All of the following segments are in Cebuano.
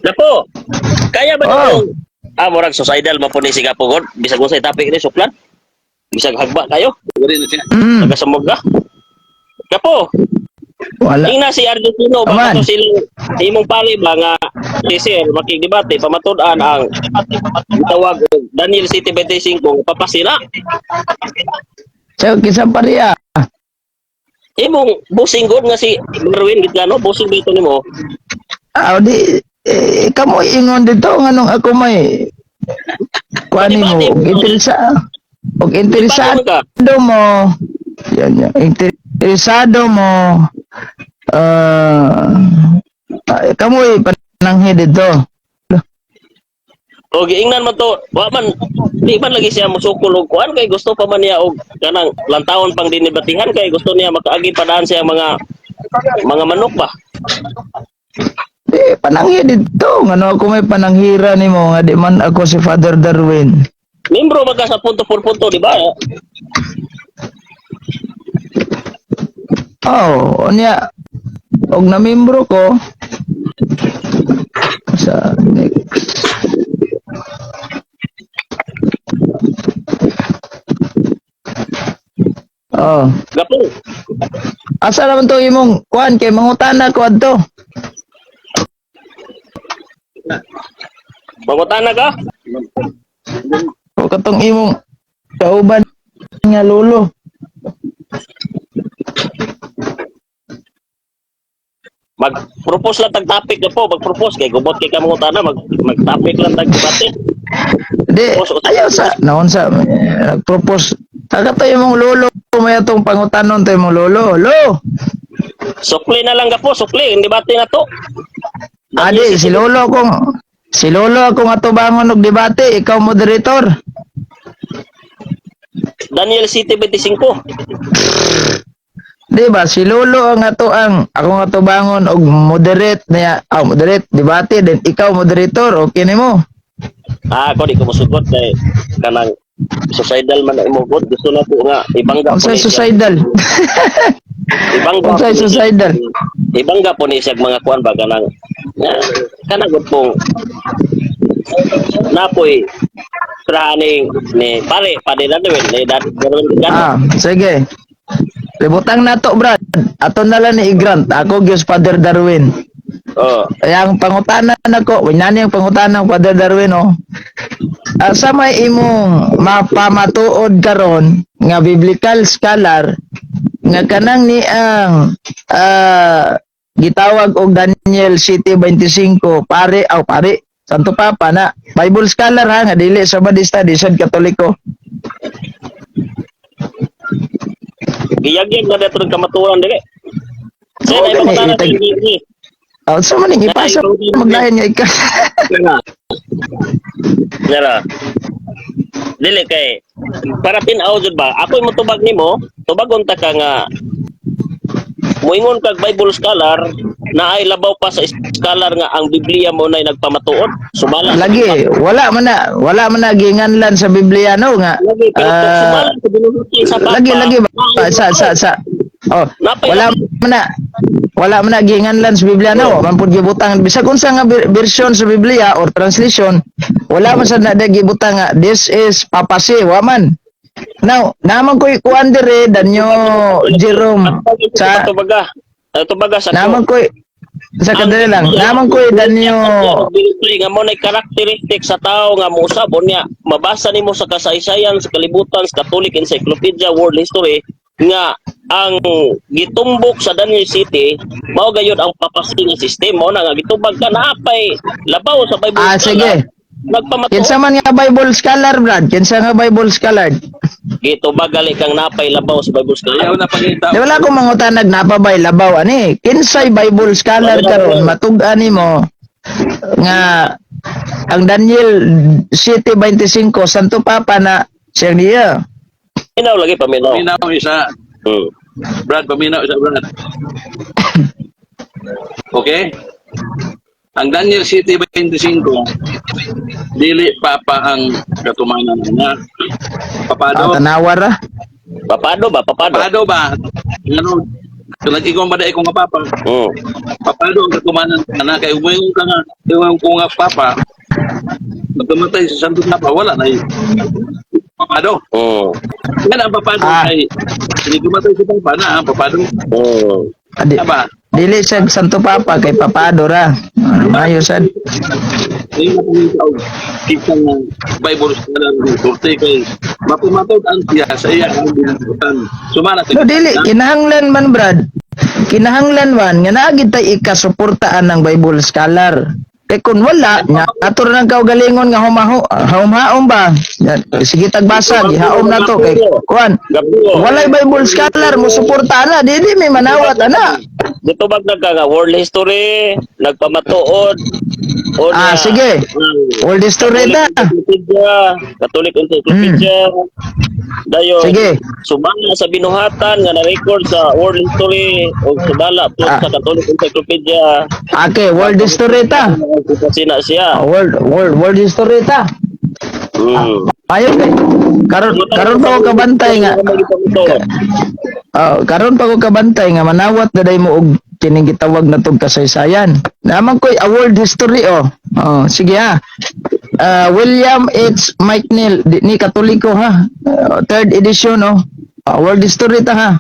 Napo. Kaya ba Oh. oh. Ah, murag suicidal man po ni si Gapo God. Bisag unsay topic ni suklan. Bisag hagba kayo. Uri na siya. Taga ka. Gapo, Wala. ingna si Argentino ba Aman. kato sila imong pari ba nga si sir makigdebate pamatud-an ang gitawag og Daniel City 25 papasila. Sa kinsa pariya. Imong busing god nga si Marwin Gitlano, busing dito nimo. Ah, di eh, kamo ingon dito nganong ako may kuan mo og interesa og interesado Debate man ka. mo yan yan interesado mo ah kamo pananghi dito. O giingnan man to, wa man di man lagi siya musukol og kuan kay gusto pa man niya og kanang lantawon pang dinibatihan kay gusto niya makaagi padaan siya mga mga manok ba. Di pananghi dito ngano ako may pananghira nimo nga di man ako si Father Darwin. Membro man ka sa punto por punto, di ba? Oh, unya og na-membro ko sa next. Oh, Gapo. Asa naman to imong kuan kay mangutana ko adto. Mangutana ka? O katong imong kauban nga lolo. Mag-propose lang tag topic na po, mag-propose kay gubot kay ka mangutana, mag-topic lang tag debate. Di, ayaw sa naon sa eh, nag-propose. Taga to imong lolo may atong pangutanon to imong lolo. Lo. Sukli na lang gapo, sukli, ang debate na to. Adi, si lolo akong atubangon og debate, ikaw moderator. Daniel City 25. Di ba? Si lolo ang ato ang akong atubangon og moderate niya, ah, moderate debate then ikaw moderator, okay nimo. Ah, ako di ko musugot kay kanang suicidal man na imo god gusto na po nga ibangga po Unsay ni siya. suicidal? Ibangga Unsay po ni siya. suicidal? Ibangga po ni siya mga kuan ba kanang kanang gud pong napoy ni ni pare pare na ni dad gano'n. Ah, sige. Libutang nato, Brad. Ato na lang ni i-grant. Ako gyud Father Darwin. Oh, Kaya ang pangutana nako, nani ang pangutana ng Father Darwin oh. Asa may imong mapamatuod karon nga biblical scholar nga kanang ni ang gitawag og Daniel City 25 pare aw pare Santo Papa na Bible scholar ha nga dili sa Badista di sad Katoliko. Giyagyag na dito ng kamatuoran dili. Sir, Oo, ay gani, pangutana sa ni Oh, sa man ning ipasa maglahin nga ikaw. Nara. Dili kay para tin-aw jud ba? Ako'y motubag nimo, tubagon ta ka nga moingon kag Bible scholar na ay labaw pa sa scholar nga ang Biblia mo nay nagpamatuod. Sumala sa Lagi wala man na ginganlan sa Biblia no nga Lagi pero ah, sumala sa binuhati sa Papa. lagi lagi ba naay sa sa labaw. sa oh Napay wala labaw. man na ginganlan sa Biblia no man pud gibutang bisag unsa nga version sa Biblia or translation wala man sad na gibutang nga this is papacy wa man. Now naman koy kuan dire danyo Jerome Sa sa tubaga. Tubaga sa naman koy sa kadali lang naman koy danyo Ang nga mo na karakteristik sa tao nga mousab unya mabasa nimo sa kasaysayan sa kalibutan sa Catholic Encyclopedia World History nga ang gitumbok sa Daniel City mao gayud ang papasi nga system mo na nga gitubag ka naapay labaw sa Bible Ah, scholar. sige. Nagpamatuod Kinsa man nga Bible scholar, Brad? Kinsa nga Bible scholar? Gitubag gali kang napay labaw sa Bible scholar. Ayaw na pangita. Di wala ko mangutanag napabay labaw ani. Kinsay Bible scholar karon matug-an nimo nga ang Daniel City 25 Santo Papa na siya niya. Paminaw lagi paminaw. Paminaw isa. Brad, paminaw isa, Brad. Okay? Ang Daniel City 25, dili papa ang katumanan na. Papado? Ah, tanawa ra. Papado ba? Papado. Papado ba? Ano? So nag-ingon ba ko nga papa? Papado ang katumanan na kay umingon ka nga, ingon ko nga papa. Nagkamatay sa Santo Papa, wala na yun. Papado. Yan ang papado kay hindi kumatay si papa na ang papado. Adi, Aba, dili siya Santo Papa kay papado ra. Ah, maayo sad. Hindi na kami og kita nga Bible scholar ng surte kay mapumatod ang siya sa iya ang binubutan. Sumala sa No, dili kinahanglan man, Brad. Kinahanglan man nga naa gid tay ikasuportaan ng Bible scholar. Kay kun wala nya ato ra nang kaugalingon nga humaho haum-haom ba. Nya, sige tagbasa, gihaom na to kay kuan. Gabuo. Walay Bible scholar mo suporta na, dili may manawat ana. Dito bag nagka nga world history, nagpamatuod. O Ah, na, sige. World history Catholic ta. Encyclopedia, Catholic Encyclopedia. Dayon. Sige. Sumala sa binuhatan nga na-record sa world history o sumala po sa Catholic Encyclopedia. Okay, world history ta. Kasi na siya. Ah, World world world history ta. Ayo kay karon karon pa ko kabantay nga. Oh, karon pa ko kabantay nga manawat na day mo og kining gitawag na tog kasaysayan. Naman ko'y a world history oh. Oh, sige ha. Ah, William H. McNeil di, ni Katoliko ha. Ah, third edition oh. Ah, world history ta ha.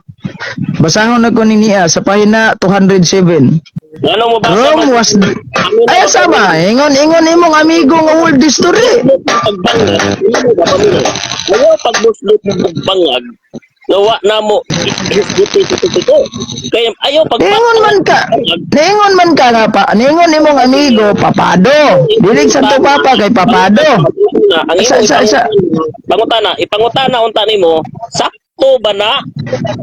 Basahon na ko ni niya sa pahina 207. Ngano mo ba? Rome was Ay sama, ingon ingon imong amigo nga world history. Pagbangag, ayaw pagbuslot ng pagbangag, nawa na mo hisguti ito. Kaya ayaw pag Ningon man ka nga pa, ningon imong amigo papado. Dili Santo Papa kay papado. Ang imong pangutana, ipangutana unta nimo, sakto ba na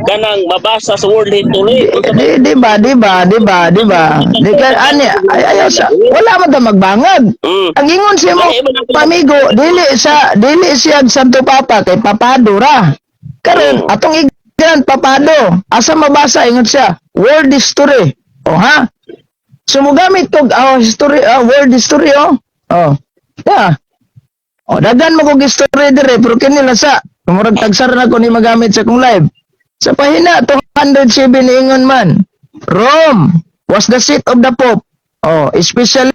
kanang mabasa sa world history? Di, di ba, di ba, di ba, di ba? Di ka ani ay, ayaw sa wala man ta magbangag. Ang ingon sa imong pamigo, dili siya Santo Papa kay papado ra. Karon atong igran papado, asa mabasa ingon siya, world history. O ha? So mogamit kog history, world history oh. Oh. Yeah. Oh, dagan mo kog history dire pero kini lang sa murag tagsar na ko ni magamit sa kong live. Sa pahina 207 ingon man, Rome was the seat of the Pope. Oh, especially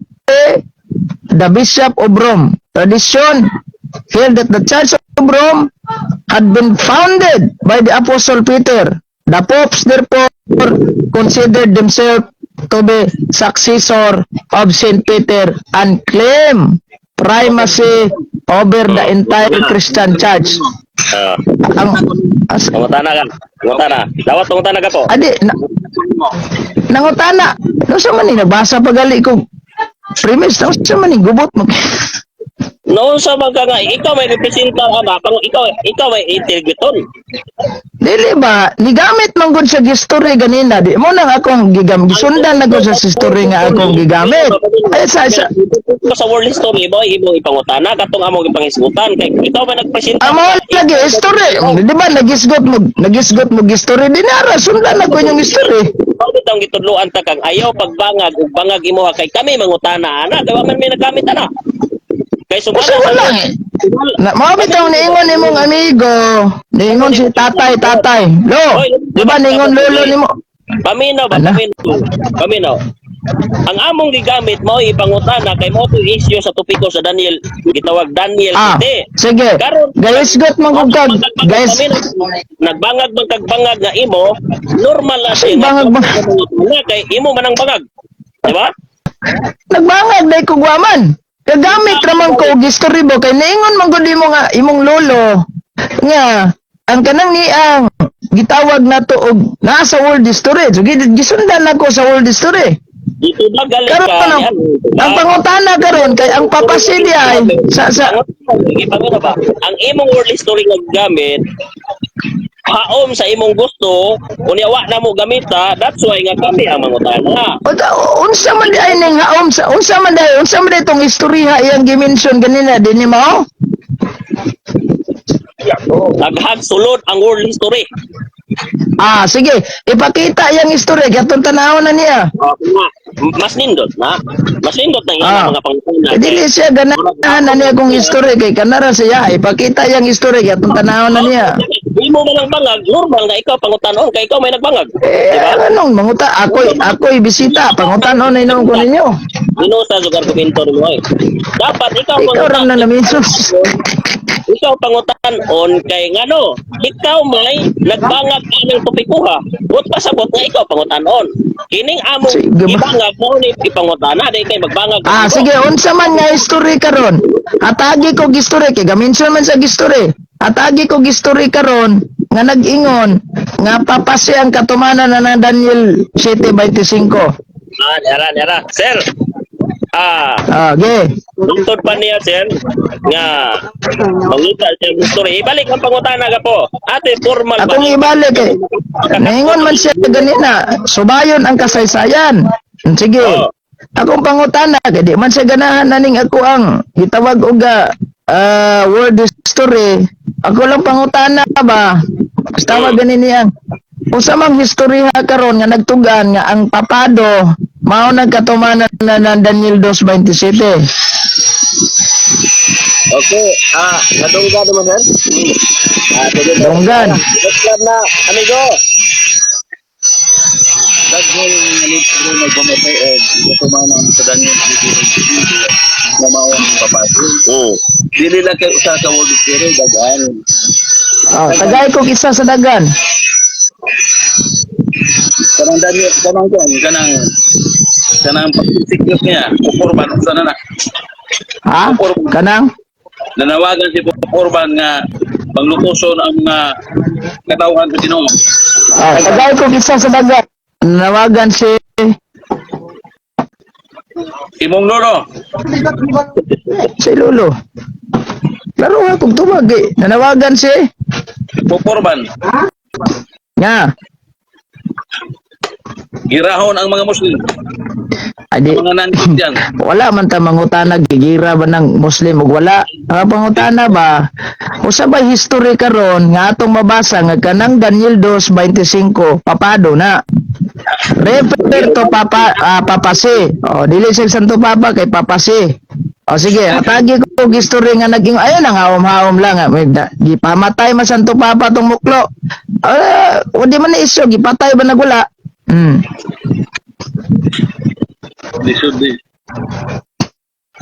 the Bishop of Rome. Tradition held that the Church of Rome had been founded by the Apostle Peter. The popes therefore considered themselves to be successor of Saint Peter and claim primacy over the entire Christian Church. Ang as, Pangutana ka. Pangutana. Dawat pangutana ka po. Adi na, nangutana. No sa man ni nabasa pagali ko premise no sa man ni gubot mo. Noon sa mga nga ikaw may representar ama, pang ikaw ikaw may integriton. Dili ba nigamit man gud sa history ganina di mo nang akong gisundan na ko sa history nga akong gigamit. Ay sa sa Sa world history mo imong ipangutana katong among ipangisgutan kay ikaw may nagpresenta. Amo lagi history. Di ba nagisgot mo history dinara sundan na ko inyong history. Mao bitong gitudloan ta kang ayaw pagbangag ug bangag imo ha kay kami mangutana ana kay wa man may nagamit ana. Kay sumala Kasi wala eh. Na, mao bitaw niingon imong amigo, niingon si tatay, tatay. Lo, di ba niingon lolo nimo? Paminaw ba Ala. paminaw. Paminaw. Ang among gigamit mao ipangutana kay mao to issue sa topiko sa Daniel gitawag Daniel Ah, 7. sige. Karon Gaisgot man kog kag guys, nagbangag man kag bangag nga imo, normal la siya. Bangag bang- nga kay imo man ang bangag. Di ba? Nagbangag day kog waman. Kagamit ra man ko og history bo kay niingon man gud imo nga imong lolo nga ang kanang niang gitawag nato og naa sa world history. So gisundan nako sa world history. Dito ba galing Karon ka? ang, Yan, diba? ang pangutana karon kay ang papasili ay sa Ipanguna ba? Ang imong world history nga gamit haom sa imong gusto, unya wa na mo gamita, that's why nga kami ang mangutana. O, unsa man di ay ning haom sa unsa man di tong istorya iyang gi-mention ganina dinhi mao? Daghang sulod ang world history. Ah, sige, ipakita iyang istorya kay atong tanawon na niya. Mas nindot na. Mas nindot na iyang mga pangutana. Eh, dili siya ganahan na niya kung history kay kanara siya ipakita iyang history kay atong tanawon na niya. Imo man ang bangag, normal nga ikaw pangutanon kay ikaw may nagbangag. Eh, Di ba? anong manguta? Ako'y bisita. Pangutanon na inom ko ninyo. Ginusa sa argumento nimo eh. Dapat ikaw Ikaw ram na namisos. Ikaw pangutanon kay ngano, ikaw may nagbangag ining topikuha. But pasabot nga ikaw pangutanon. Kining among Sige ba? ibangag mo ni ipangutana di kay magbangag. Ah, sige, unsa man nga history karon? Atagi ko gistory kay gaminson man sa gistory. Atagi ko gistory karon nga nag-ingon nga papase ang katumanan na ng Daniel 7:25. Ah, nera nera. Sir. Ah, Ah, ge. Lungtod pa niya, sir, nga mangita siya ng story. Ibalik ang pangutana ka po. Ate, formal ba? Akong ibalik eh. Naingon man siya ganina, subayon ang kasaysayan. Sige. Oo. Akong pangutana kay di man siya ganahan aning ako ang gitawag og world history. Ako lang pangutana ba? Basta tawag gani niyang usa mang historya karon nga nagtugan nga ang papado mao nagkatumanan na ng Daniel 2:27. Okay. Ah, nadunggan naman, sir? Ah, sige. Dunggan. Dunggan na, amigo. Daghan nga libro nagpamatay o katumanan sa Daniel 7:25 na mao ang papado. Dili lang kay usa ka world history, daghan. Oh, tagay kog isa sa dagan. Kanang Daniel, kanang kuan, kanang kanang pag-execute niya, kukurban unsa na na. Ha? Kanang Nanawagan si Poporban nga panglutoson ang mga katawhan sa Ginoo. Oh, tagay kog isa sa dagan. Nawagan si Imong lolo, si Lolo. Laro nga kung tumag eh. Nanawagan si Poporban, nga. girahon ang mga Muslim, Adi, mga non-Christian. Wala man ta mangutana gigira ba ng Muslim ug wala. Ang pangutana ba usa ba history karon nga atong mabasa nga kanang Daniel 2:25 papado na. Refer to Papa Papa C. O dili siya Santo Papa kay Papa C. O sige, atagi ko og history nga naging ayun ang haom-haom lang ah. May gipamatay man Santo Papa tong muklo. Ah, di man na isyo gipatay ba nagwala? Lisod di.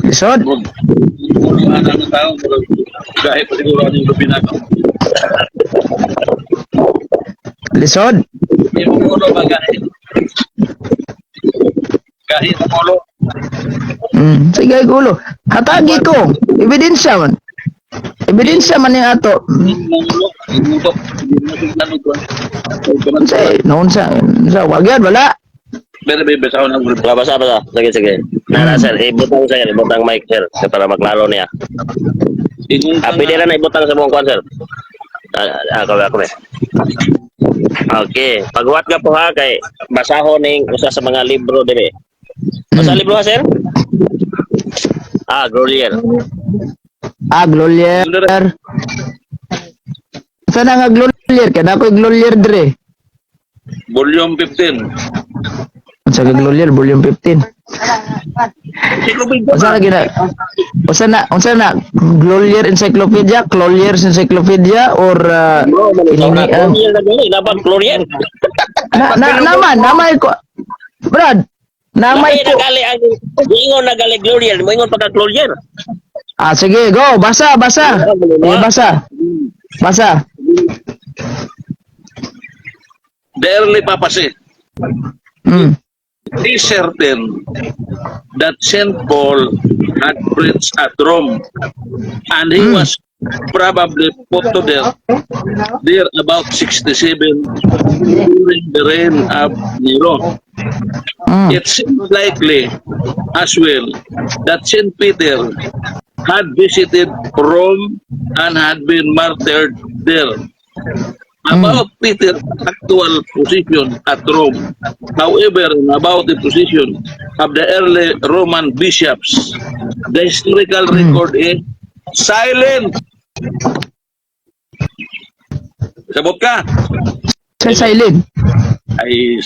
Lisod. Muro ang tao, gahi pa siguro ang lubi na ako. Lisod. Imong ulo ba gahi? Gahi ang ulo. Sige gulo. Hatagi ko. Ebidensya man. Ebidensya man yung ato. Imong ulo, imong tok, imong tok. Unsa eh, noon sa wag yan wala. Pero may basahon ang grupo. Basa, basa, basa. Sige, sige. Nara, sir. Ibutang, sir. Ibutang mic, sir. Para maklaro niya. Ingon ka Ah, pwede nga, na na ibutang sa buong kwan, sir. Ah, ah, ako, ako, eh. Okay. Paghuwat ka po ha, kay basahon ning usa sa mga libro dire. Usa libro ha, sir? Ah, Grolier. Ah, Glolier. Saan nga Glolier? Kada ko Glolier dire. Volume 15. Unsa ka Glolier volume 15. Encyclopedia. Unsa na gina? Unsa na Glolier Encyclopedia, Glolier's Encyclopedia or kinini ang Glorier na gani, dapat Glorier. na, na naman namay ko. Brad, namay Lahi ko. na gali ang giingon na gali Glorier, moingon pa ka Glorier. Ah, sige, go. Basa, basa. Sige, basa. Basa. The early papacy. It is certain that Saint Paul had preached at Rome, and he was probably put to death there about 67 during the reign of Nero. It seems likely as well that Saint Peter had visited Rome and had been martyred there. About Peter's actual position at Rome, however, and about the position of the early Roman bishops, the historical record is silent. Sabot ka? Sa silent. Ay,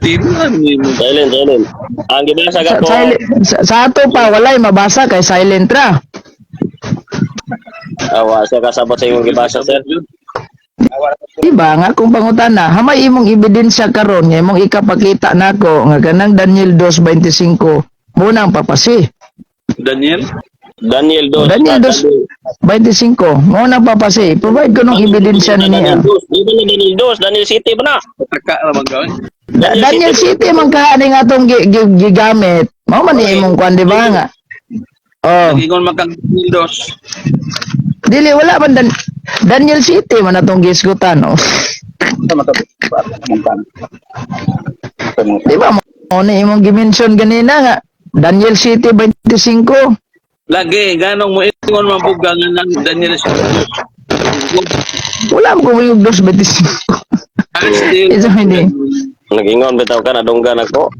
tinan ni mo. Silent, silent. Ang gibasa ka Sa, po. silent. Sa ato pa, walay mabasa kay silent ra. Awa, siya kasabot sa imong gibasa, sir. Di ba nga kung pangutana, hamay imong ebidensya karon nga imong ikapakita nako nga kanang Daniel 2:25 mo nang papacy? Daniel? Daniel 2. Daniel 2:25 mo nang papacy. Provide ko nung ebidensya niya. Daniel 2. Di ba na Daniel 2? Daniel City ba na? Pataka ra man gawin. Daniel City man ka ani nga atong gigamit. Mao man ni imong kwan, di ba nga? Oh, Nagingon man kang Daniel 2. Dili, wala man Daniel City man atong gisgutan, oh. Di ba mo ni imong gi-mention ganina nga Daniel City 25? Lagi ganong mo ingon man pug nga nang Daniel 2. Wala mo ko yung 2:25. Still, Ito hindi. Nagingon bitaw ka, nadunggan ako.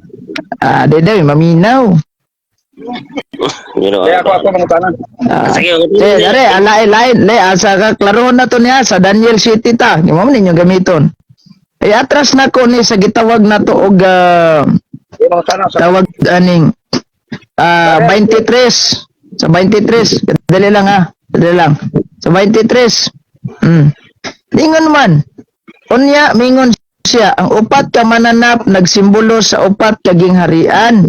Ah, di daw maminaw. You know, Kaya ako ako mangutana. Ah. Sige, Eh, dare, ala lain, le asa ka klarohon na to niya sa Daniel City ta. Di mo man ninyo gamiton. Eh, atras na ko ni sa gitawag na to og Kaya mangutana sa tawag aning 23, sa 23. Dali lang ha, dali lang sa 23. Ingon man unya, mingon siya, ang upat ka mananap nagsimbolo sa upat ka gingharian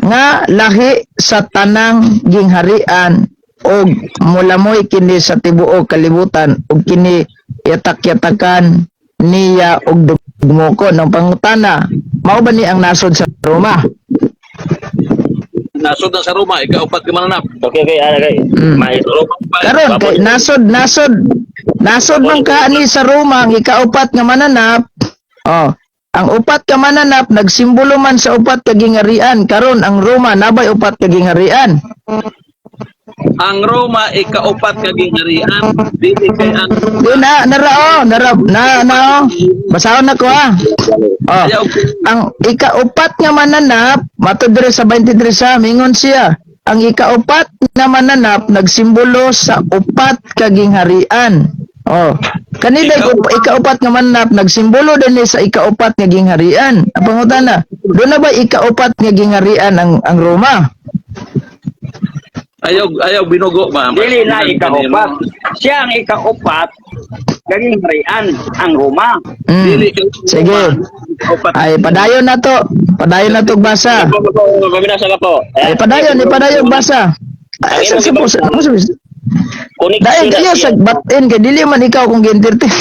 nga lahi sa tanang gingharian og mulamoy kini sa tibuok kalibutan ug kini yatak-yatakan niya og dugmokon. Ang pangutana, mao ba ni ang nasod sa Roma? Nasod na sa Roma, ikaupat ka mananap. Okay, ah, okay. May Roma pa. Karon kay nasod nasod nasod man ka ni sa Roma ang ikaupat nga mananap. Oh, ang upat ka mananap nagsimbolo man sa upat ka gingharian. Karon, ang Roma nabay upat ka gingharian? Ang Roma, ikaupat ka gingharian, dili kay ang Di na nara, oh, nara na na oh. Basahon na ko ha. Oh. Ayaw. Ang ikaupat nga mananap, matud diri sa 23 sa mingon siya, ang ikaupat nga mananap nagsimbolo sa upat ka gingharian. Oh. Kanila ikaupat nga mananap nagsimbolo din ni sa ikaupat nga gingharian. Ang pangutana, doon na ba ikaupat nga gingharian ang Roma? Ayaw ayaw binugo ba? Dili na ikaupat. Siya ang ikaupat naging harian ang Roma. Dili kay Sige. Ikaupat. Ay, padayon na to. Padayon na to basa. Paminasa ka po. Ay, padayon, ipadayon basa. Ay, sa sa sa Connection Dahil na kayo siya. sa batin kay dili man ikaw kung gi-entertain.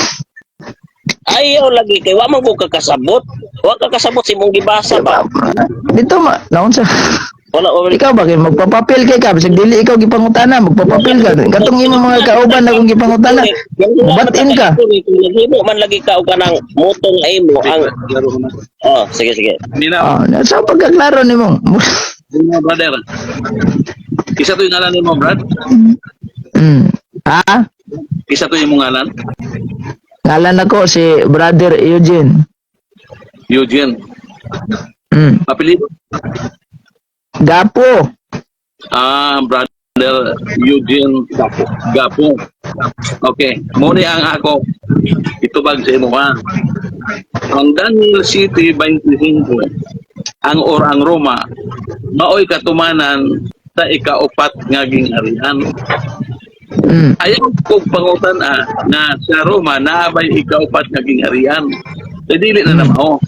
Ayaw lagi kay wa man ko kakasabot. Wa ka kasabot sa imong gibasa ba. Dito ma naunsa. Wala wala. Ikaw ba kay magpapapil kay ka bisag dili ikaw gipangutana, magpapapil ka. Katong imong mga kauban na kung gipangutana, batin ka. Naghimo man lagi ka og kanang motong imo ang Oh, sige sige. Minaw, Oh, sa pagkaklaro nimo. minaw, brother. Isa to yung ngalan nimo, Brad? Ha? Isa to yung ngalan? Ngalan ako si Brother Eugene. Eugene. Apelyido? Gapo. Ah, Brother Eugene Gapo. Gapo. Okay. Muni ang ako itubag sa imo ha. Ang Daniel City 25 ang or ang Roma maoy katumanan sa ikaupat nga gingharian. Ayaw kog pangutan na sa Roma naabay ikaupat nga gingharian. Kay dili na na mao.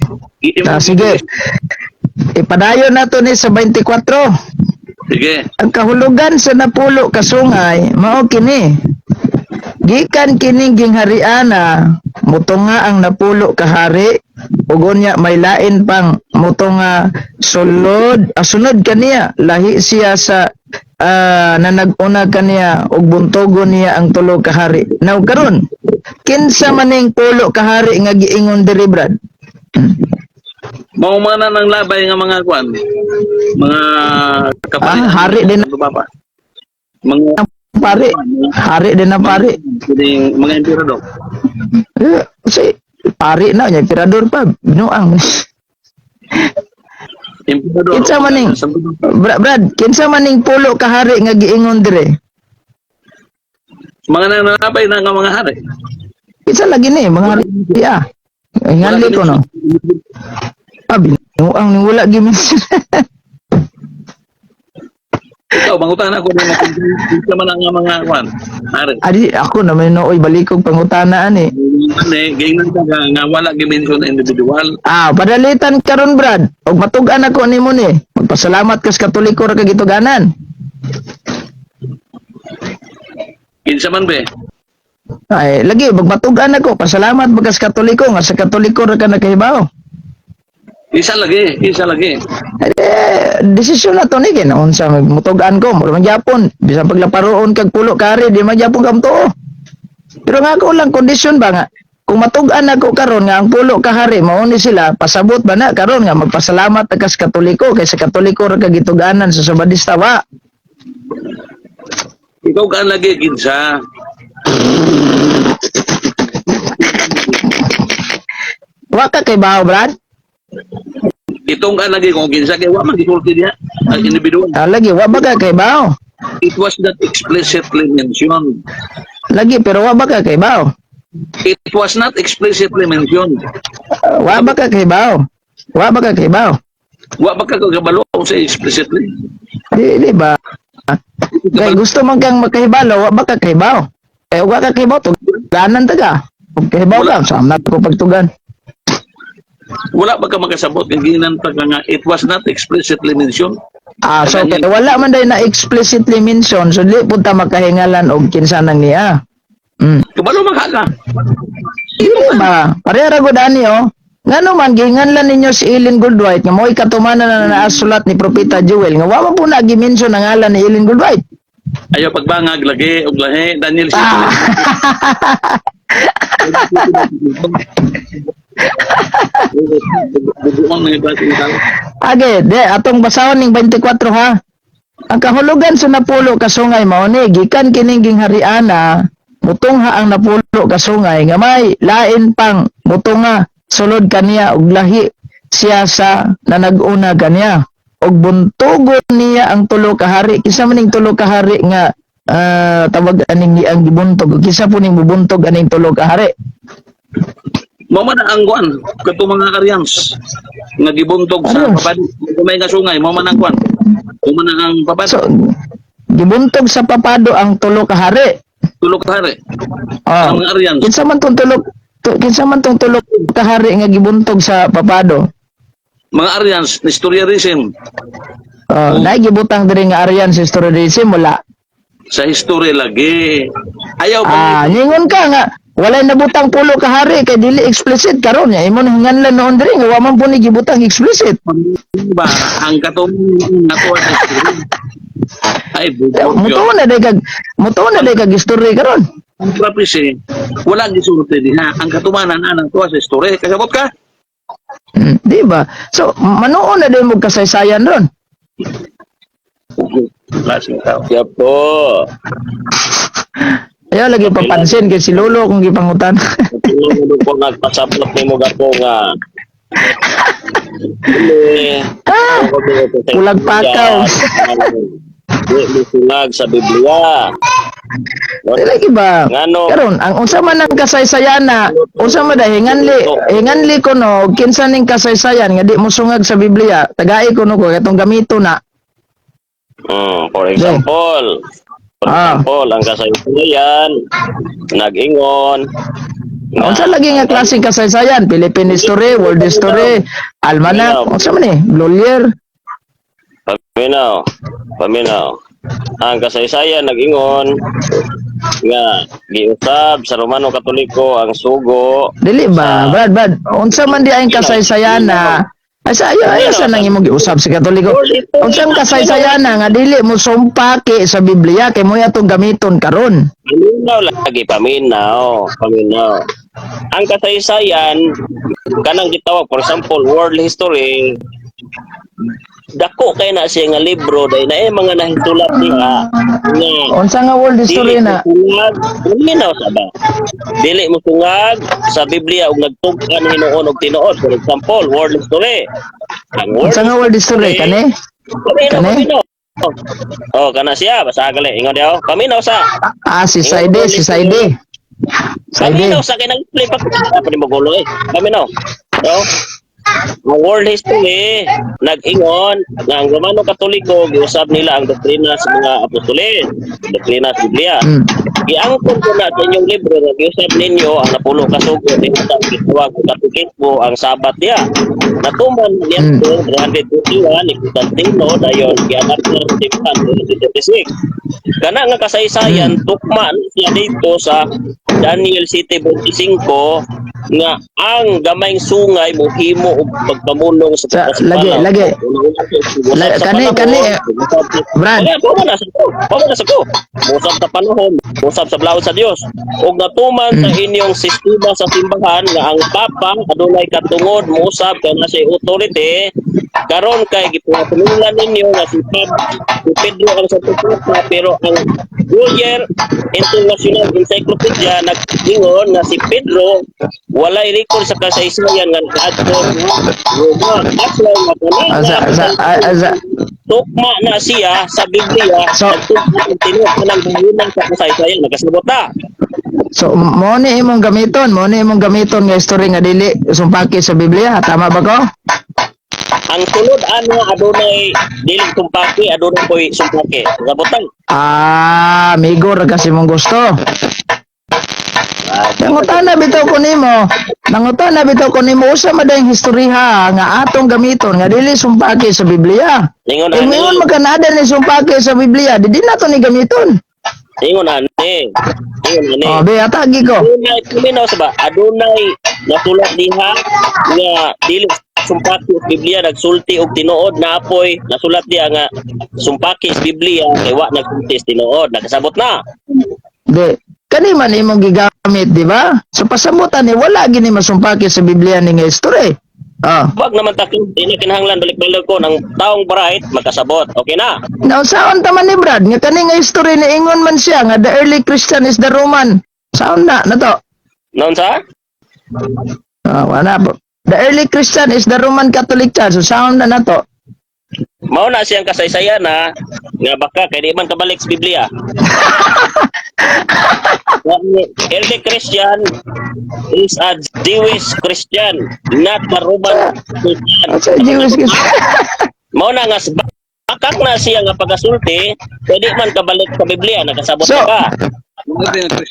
Ah, sige. Ipadayon nato ni sa 24. Sige. Ang kahulugan sa napulo ka sungay mao kini. Gikan kining ginghariana, mutunga ang napulo ka hari ug unya may lain pang mutunga sulod, sunod kaniya, lahi siya sa na nag-una kaniya ug buntogon niya ang tulo ka hari. Now karon, kinsa maning pulo ka hari nga giingon diri, Brad? Mao man na ng labay nga mga kwan. Mga kapatid. Ah, hari din. Papa. Mga Pare, hari din na pare. Kining mga emperador. Eh, si pare na nya emperador pa binuang. Emperador. Kinsa man ning Brad, kinsa man ning pulo ka hari nga giingon dire? Mga nananabay na nga mga hari. Kinsa lagi ni mga hari ah. Nganli ko no. Ah, binuang ni wala gimin. Ikaw, mangutana ko nimo kung kinsa man ang mga kwan. Hari. Adi ako naman nooy balikog pangutana ani. Ani, giingnan ka nga, nga wala gi-mention na individual. Ah, padalitan karon, Brad. Og matug-an ako nimo ni. Magpasalamat kas Katoliko ra ka gituganan. Kinsa man be? Ay, lagi magmatug-an ako. Pasalamat bagas Katoliko nga sa Katoliko ra ka nakahibaw. Isa lagi, isa lagi. Eh, desisyon na to ni kay unsa mutug-an ko, mura man gyapon. Bisan paglaparoon kag pulo kari, di man gyapon kam tuo. Pero nga ako lang kondisyon ba nga kung matug-an ako karon nga ang pulo ka hari mao ni sila, pasabot ba na karon nga magpasalamat ta kas Katoliko kay sa Katoliko ra ka gituganan sa Sabadista wa? Ikaw kaan lagi kinsa. Wa ka kay bawo, Brad? Itong kaan lagi kung kinsa kay wa man gisulti diha ang individual. Ah, lagi wa ba ka kay bawo? It was not explicitly mentioned. Lagi, pero wa ba ka kay bawo? It was not explicitly mentioned. Ah, wa ba ka kay bawo? Wa ba ka kay bawo? Wa ba ka kabalo sa explicitly? Di ba? Kay gusto man kang makahibalo, wa ba ka kahibaw? Kay wa ka kahibaw, tuganan ta ka. Kung kahibaw ka, saan na ko pagtugan? Wala ba ka makasabot kay ginan pa ka nga it was not explicitly mentioned? Ah, so kay wala man day na explicitly mention, so di pud ta makahingalan og kinsa nang niya. Kabalo man ka. Di ba? Pareha ra gud ani oh. Ngano man gihinganlan ninyo si Ellen Goodwhite nga mo'y katumanan na naasulat ni Propeta Joel nga wa man po na gi-mention ang ngalan ni Ellen Goodwhite. Ayaw pagbangag lagi og lahi Daniel 7. Ah. Bubuong mga klase ng tao. Age, de atong basahon ning 24 ha. Ang kahulugan sa napulo ka sungay mao ni gikan kining ginghariana mutungha ang napulo ka sungay nga may lain pang mutunga sulod kaniya og lahi siya sa nanag-una kaniya og buntugon niya ang tulo ka hari. Kinsa man ning tulo ka hari nga tawag aning ang gibuntog? Kinsa po ning bubuntog aning tulo ka hari? Mao man ang kuan kadtong mga Aryans nga gibuntog sa Aryans? papad. May nga sungay mao man ang kuan. Mao man ang papad. So gibuntog sa papado ang tulo ka hari. Tulo ka hari. Oh. Ang mga Aryans. Kinsa man tong tulo ka hari nga gibuntog sa papado? Mga Aryans historianism. Oh, naay gibutang diri nga Aryan sa historism wala. Sa history lagi. Ayaw pa Ah, ningon ka nga walay nabutang pulo ka hari kay dili explicit karon nya imo hinganlan noon diri nga wa man po ni gibutang explicit. ba ang katong nakuha sa history. Ay, bubuo. Mutuo na day kag mutuo na day kag history karon. Ang prophecy, wala gisulti diha. Ang katumanan anang tuwa sa history. Kasabot ka? Di ba? So manuon na day mo kasaysayan ron. Klase ng tao. Siya po. Ayaw lagi papansin kay si Lolo kung gipangutan. Tulong ko nagpasabot ni mo gapo nga. Dili. Ah, Kulag pakaw. Di sulag sa Biblia. Di lagi ba? Ngano? Karon ang unsa man ang kasaysayan na, unsa man da hinganli, hinganli ko no kinsa ning kasaysayan nga di mo sungag sa Biblia, tagai ko no ko katong gamito na. For example, for example, ang kasaysayan nag-ingon nga- Unsa lagi nga klaseng kasaysayan? Philippine history, world history, almanac, unsa man ni? Lolier. Paminaw. Paminaw. Ang kasaysayan nag-ingon nga giusab sa Romano Katoliko ang sugo. Dili ba? Brad, Brad, unsa man di ang kasaysayan na ay sa ayo ayo sa nang imong giusab sa Katoliko. Unsa ang kasaysayan na nga dili mo sumpaki sa Biblia kay mo atong gamiton karon? Paminaw lagi, paminaw, paminaw. Ang kasaysayan kanang gitawag, for example, world history, dako kay na siya nga libro dahil na mga nahitulat niya nga Unsa nga world history dili na? mo sungag, paminaw sa ba? Dili mo sungag sa Biblia ug nagtug-an hinuon og tinuod. For example, world history. Ang world Unsa nga world history kani? Paminaw, Kani? paminaw. Oh, kana siya basta gali ingon diha. Paminaw sa. Ah, si Saide, si Saide. Saide. Paminaw sa kay nag-play pa pa ni magulo eh. Paminaw. Oh. Ang world history nag-ingon nga ang Romano Katoliko giusab nila ang doktrina sa mga apostoles, doktrina sa Biblia. Giangkon ko na sa inyong libro nga giusab ninyo ang napulo ka sugo dinhi sa gitawag og katekismo ang Sabat diya. Natuman niya 321 ni Constantino, dayon gianap na sa simbahan 336. Kana nga kasaysayan tukma na siya dito sa Daniel 7:25 nga ang gamayng sungay mohimo og pagpamulong sa Lagi, lagi. Kani, Brad. Kaya, pa na sa ko. Pa na sa ko. Musab sa panahon, musab sa blaon sa Dios. Ug natuman sa inyong sistema sa simbahan nga ang Papa adunay katungod musab kay na siya authority karon kay gipangatungan ninyo nga si Pap si Pedro ang Santo Papa, pero ang Gruyere International Encyclopedia nag-ingon nga si Pedro walay record sa kasaysayan nga nakaadto sa Roma. That's why nga kanang tukma na siya sa Biblia, nagtukma ang tinuod ng bahinan sa kasaysayan. Nagkasabot na. So mo ni imong gamiton nga story nga dili sumpaki sa Biblia, tama ba ko? Ang sulod ano adunay dili sumpaki, adunay koy sumpaki. Kasabot na. Ah, migo ra kasi mong gusto. Nangutana bitaw ko nimo, usa man dayong istorya nga atong gamiton nga dili sumpaki sa Biblia. Ingon Kung ani. mingon magkanada ni sumpaki sa Biblia, di nato ni gamiton. Ingon ani. Ingon ani. Oh, be atagi ko. Adunay kuminaw sa ba? Adunay nasulat diha nga dili sumpaki sa Biblia nagsulti og tinuod na apoy nasulat diha nga sumpaki sa Biblia kay wa nagsulti sa tinuod. Nakasabot na. Di. Kani man imong gigamit, di ba? So pasamutan ni wala gini masumpaki sa Biblia ni nga history. Oh. Wag naman takin, di na kinahanglan balik-balik ko ng taong bright magkasabot. Okay na. Nausaon ta man ni Brad nga kani nga history ni ingon man siya nga the early Christian is the Roman. Saon na na to? Noon sa? Ah, wala po. The early Christian is the Roman Catholic Church. So saon na na to? Mao na siyang kasaysayan na nga baka kay di man kabalik sa Biblia. Ang early Christian is a Jewish Christian, not the Roman Christian. Sa Jewish Christian. Mao na nga bakak na siya nga pagasulti, pwede man kabalik sa Biblia, nakasabot na ka.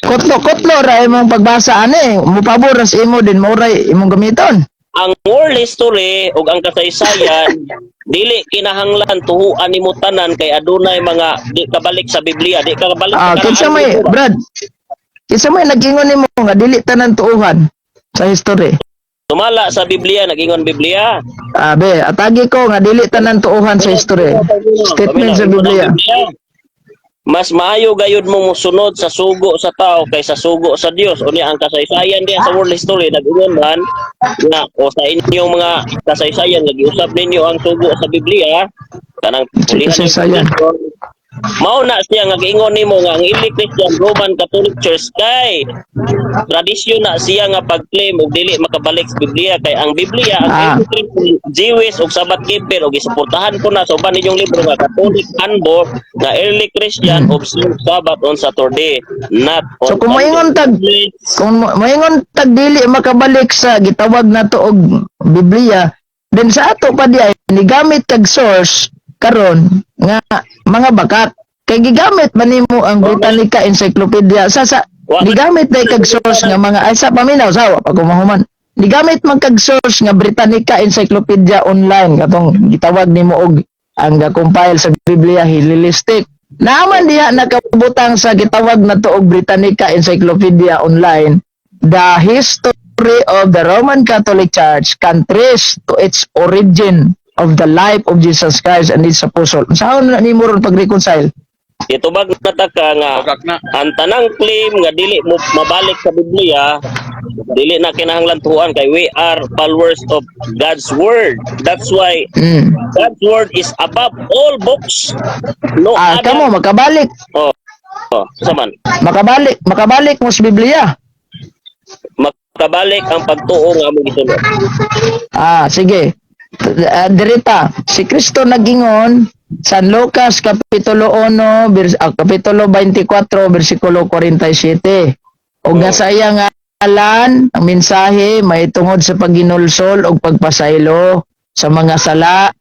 Kutlo kutlo ra imong pagbasa ani. Mupabor ra sa imo din mao ray imong gamiton. Ang world history ug ang kasaysayan dili kinahanglan tuhuan nimo tanan kay adunay mga di kabalik sa Biblia, di ka kabalik Ah, sa kinsa karaan may libro. Brad? Kinsa may nag-ingon nimo nga dili tanan tuuhan sa history? Tumala sa Biblia, nagingon Biblia. Ah, be, atagi ko nga dili tanan tuuhan sa history. Statement sa Biblia. Mas maayo gayud mo mosunod sa sugo sa tao kaysa sugo sa Dios. Unya ang kasaysayan diya sa world history nag-ingon man nga o sa inyong mga kasaysayan nga giusab ninyo ang sugo sa Biblia kanang pulihan Kasaysayan.. Mao na siya nga giingon nimo nga ang early Christian Roman Catholic Church kay tradisyon na siya nga pag-claim og dili makabalik sa Biblia kay ang Biblia ang early Christian Jewish ug Sabbath keeper ug gisuportahan ko na sa uban ninyong libro nga Catholic Handbook nga early Christian observe Sabbath on Saturday, not on So, kung Sunday. Kung moingon tag dili makabalik sa gitawag nato og Biblia, then sa ato pa di ay nigamit kag source karon nga mga bakat. Kay gigamit man nimo ang Britannica Encyclopedia sa gigamit day kag source nga mga ay sa paminaw sa wa pa ko mahuman. Gigamit man kag source nga Britannica Encyclopedia Online katong gitawag nimo og ang ga-compile sa Biblia Hellenistic. Naaman diha nakabutang sa gitawag na to og Britannica Encyclopedia Online, the history of the Roman Catholic Church can trace to its origin of the life of Jesus Christ and its apostle. Saan na nimo ron pag-reconcile? Gitubag na ta ka nga Bakak na. ang tanang claim nga dili mo mabalik sa Biblia dili na kinahanglan tuan kay we are followers of God's word. That's why God's word is above all books. No Ah, other. kamo makabalik, Oh, sa man. makabalik mo sa Biblia. Makabalik ang pagtuo nga among gisunod. Ah, sige. Ah, dirita, si Kristo nagingon San Lucas kapitulo 1 kapitulo 24 bersikulo 47. Og nga sa iya nga ngalan, ang mensahe mahitungod sa pagginulsol og pagpasaylo sa mga sala,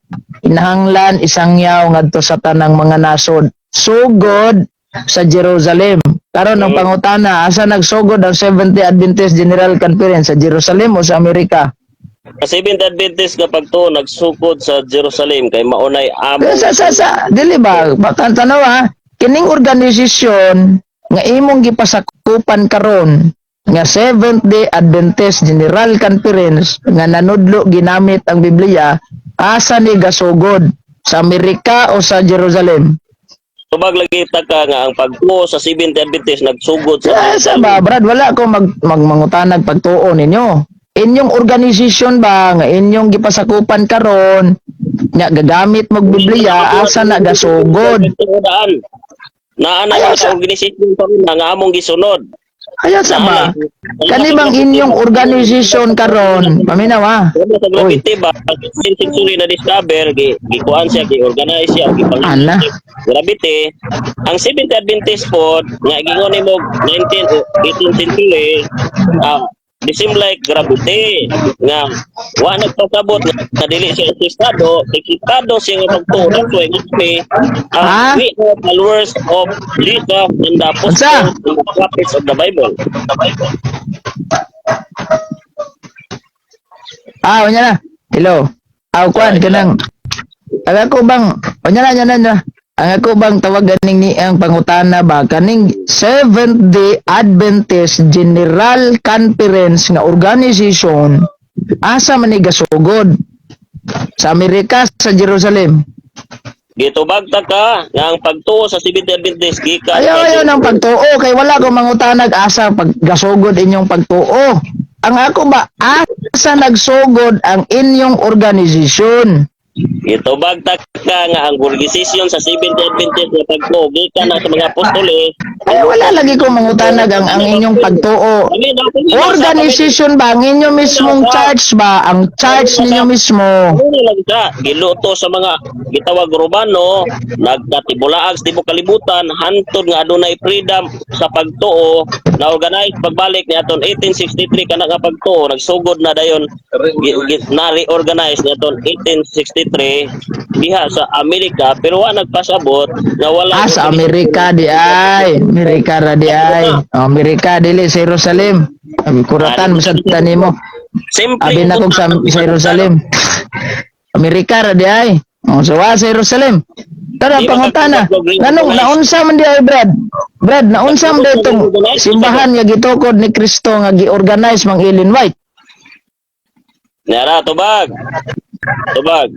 inahanglan isangyaw ngadto sa tanang mga nasod. Sugod sa Jerusalem. Karon ang pangutana, asa nagsugod ang Seventh-day Adventist General Conference, sa Jerusalem o sa Amerika? Ang Seventh Adventist nga pagtuo nagsugod sa Jerusalem kay maunay among Sa dili ba? Baka tanaw ha, kining organisasyon nga imong gipasakupan karon nga Seventh Day Adventist General Conference nga nanudlo ginamit ang Biblia, asa ni gasugod? Sa Amerika o sa Jerusalem? Tubag lagi ta ka nga ang pagtuo sa Seventh Adventist nagsugod sa Sa ba, Brad, wala ko magmangutanag pagtuo ninyo. Inyong organisasyon ba nga inyong gipasakupan karon nga gagamit mo Biblia, asa na gasugod? Daan. Naa na Ayaw sa organisasyon karon na nga among gisunod. Ayaw sa ba? Kani bang inyong organisasyon karon? Paminaw ha. Wala sa Oy. graffiti ba, 16th century na discover, gikuan siya, gi-organize siya, gipang Ala. Graffiti. Ang Seventh Adventist po, nga gingon nimo 19 o 18th century, the same like graffiti nga wa nagpasabot nga dili siya eksistado, eksistado siya nga pagtuo. That's why nga kami, Ha? we are followers of Jesus and the apostles Unsa? and the prophets of the Bible. Ah, unya na. Hello. Ah, kuan kanang ang ako bang unya na, unya na, unya na. Ang ako bang tawag ganing ni ang pangutana ba kaning Seventh Day Adventist General Conference nga organization, asa man ni gasugod? Sa Amerika, sa Jerusalem? Gitubag ta ka nga ang pagtuo sa Seventh Adventist gikan Ayaw, sa ayaw ng pagtuo kay wala ko mangutanag asa pag gasugod inyong pagtuo. Ang ako ba, asa nagsugod ang inyong organisasyon? Gitubag ta ka nga ang organisasyon sa Seventh Adventist nga pagtuo gikan na sa mga apostoles. Ay, wala lagi ko mangutanag ang inyong pagtuo. Organization ba? Ang inyong mismong church ba? Ang church ninyo mismo. Ano lang ka, giluto sa mga gitawag Romano, nagkatibulaag sa tibuok kalibutan, hantod nga adunay freedom sa pagtuo, na organize pagbalik ni aton 1863 kana nga pagtuo, nagsugod na dayon na reorganize ni aton 1863 diha sa Amerika, pero wa nagpasabot nga wala Ah, sa Amerika di ay. Amerika ra di ay. Oh, Amerika dili sa Jerusalem. Abi kuratan masad nimo. Simple. Abi na kog sa Jerusalem. Amerika ra di ay. Oh, so wa sa Jerusalem. Tara Di ba pangutana. Nganong naunsa man di ay, Brad? Brad, naunsa man di itong simbahan nga gitukod ni Kristo nga gi-organize mang Ellen White? Nara, tubag. Tubag.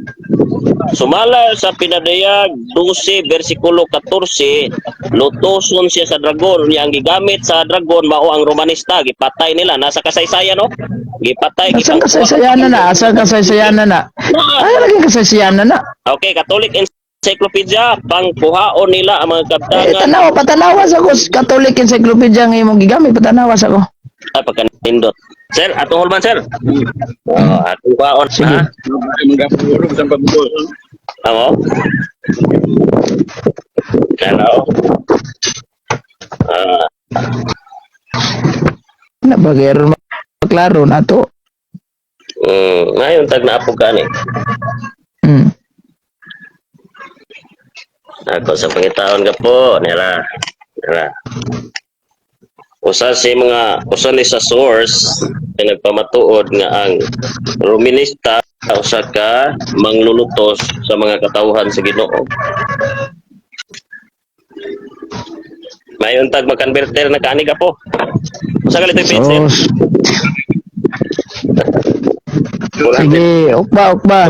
Sumala sa Pinadayag 12 versikulo 14, lutoson siya sa dragon. Niya ang gigamit sa dragon mao ang Romanista, gipatay nila nasa kasaysayan, no? Gipatay. Asang kasaysayan na na? Asang kasaysayan na na? Ay, laging kasaysayan na na. Okay, Catholic Encyclopedia, pangkuhaon nila ang mga Eh, kabtangan. tanawa, patanawa sa ko. Catholic Encyclopedia nga imong gigamit, patanawa sa ko. Ay, pagkanindot. Sir, atong hulman, sir. Oh, atong kuhaon Sige. ha. Amo? Hello. Ah, Na bagay ron maklaro na to. Ngayon tag naapog ka ni. Ako sa pangitaon ka po, nila. Nila. Usa si mga usa ni sa source nga nagpamatuod nga ang Romanista usa ka manglulutos sa mga katawhan sa Ginoo. Mayon tag makonverter na kaani ka po. Usa ka lito page, sir? So, sige, ukba, ukba.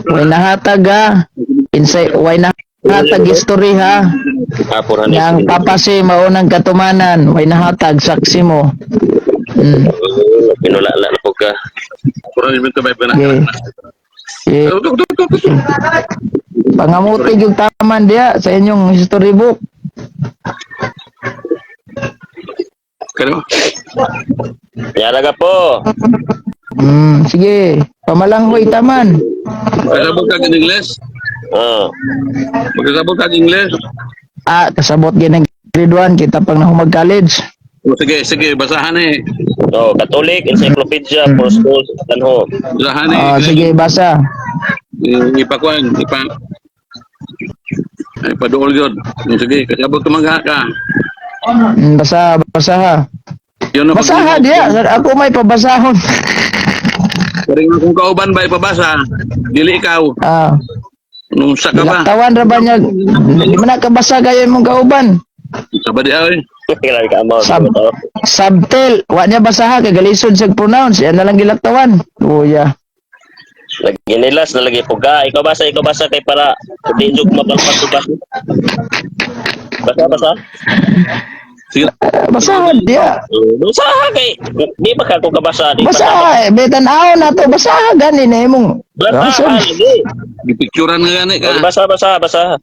Way nahatag ha. Insay, way nahatag history ha. Ah, 400. Nga ang papasi maunang katumanan, way nahatag saksi mo. Pinulala na po ka. Okay. Okay. Pangamuti yung taman diya sa inyong history book. Yara ka po. Sige, pamalanghoy taman. Magkasabot ka ng Ingles? Oh. Magkasabot ka ng Ingles? Ah, kasabot gid ng grade 1 kita pang nahumag college. O, sige, sige, basahan eh. Oh, Catholic Encyclopedia for Schools and Home. Basahan eh. Ah, sige, basa. Ipakuan, ipaduol yun. Sige, kasabot ka mga ka. Basa, basa ha. Yun na Basa ha diya. Ako may pabasahon. Pero kung kauban ba ipabasa, dili ikaw. Ah, Nung sa ka ba? Gilaktawan ra ba niya? Di man nakabasa kayo imong kauban. Sa ba di ay? Grabe ka amaw. Subtel, wa niya basaha kay galisod sa pronounce. Yan na lang gilaktawan. Oh yeah. Lagi nilas na lagi po ka. Ikaw basa kay para di jud mapalpas ko ba. Basa, basa. Sige. Eh, basaha diya. Basa kay di ba ka ko kabasa di. Basaha, eh, betan-aw na to. Basaha gani na imong. Basa lagi. Gipicturan nga gani ka. Basa, basa, basa.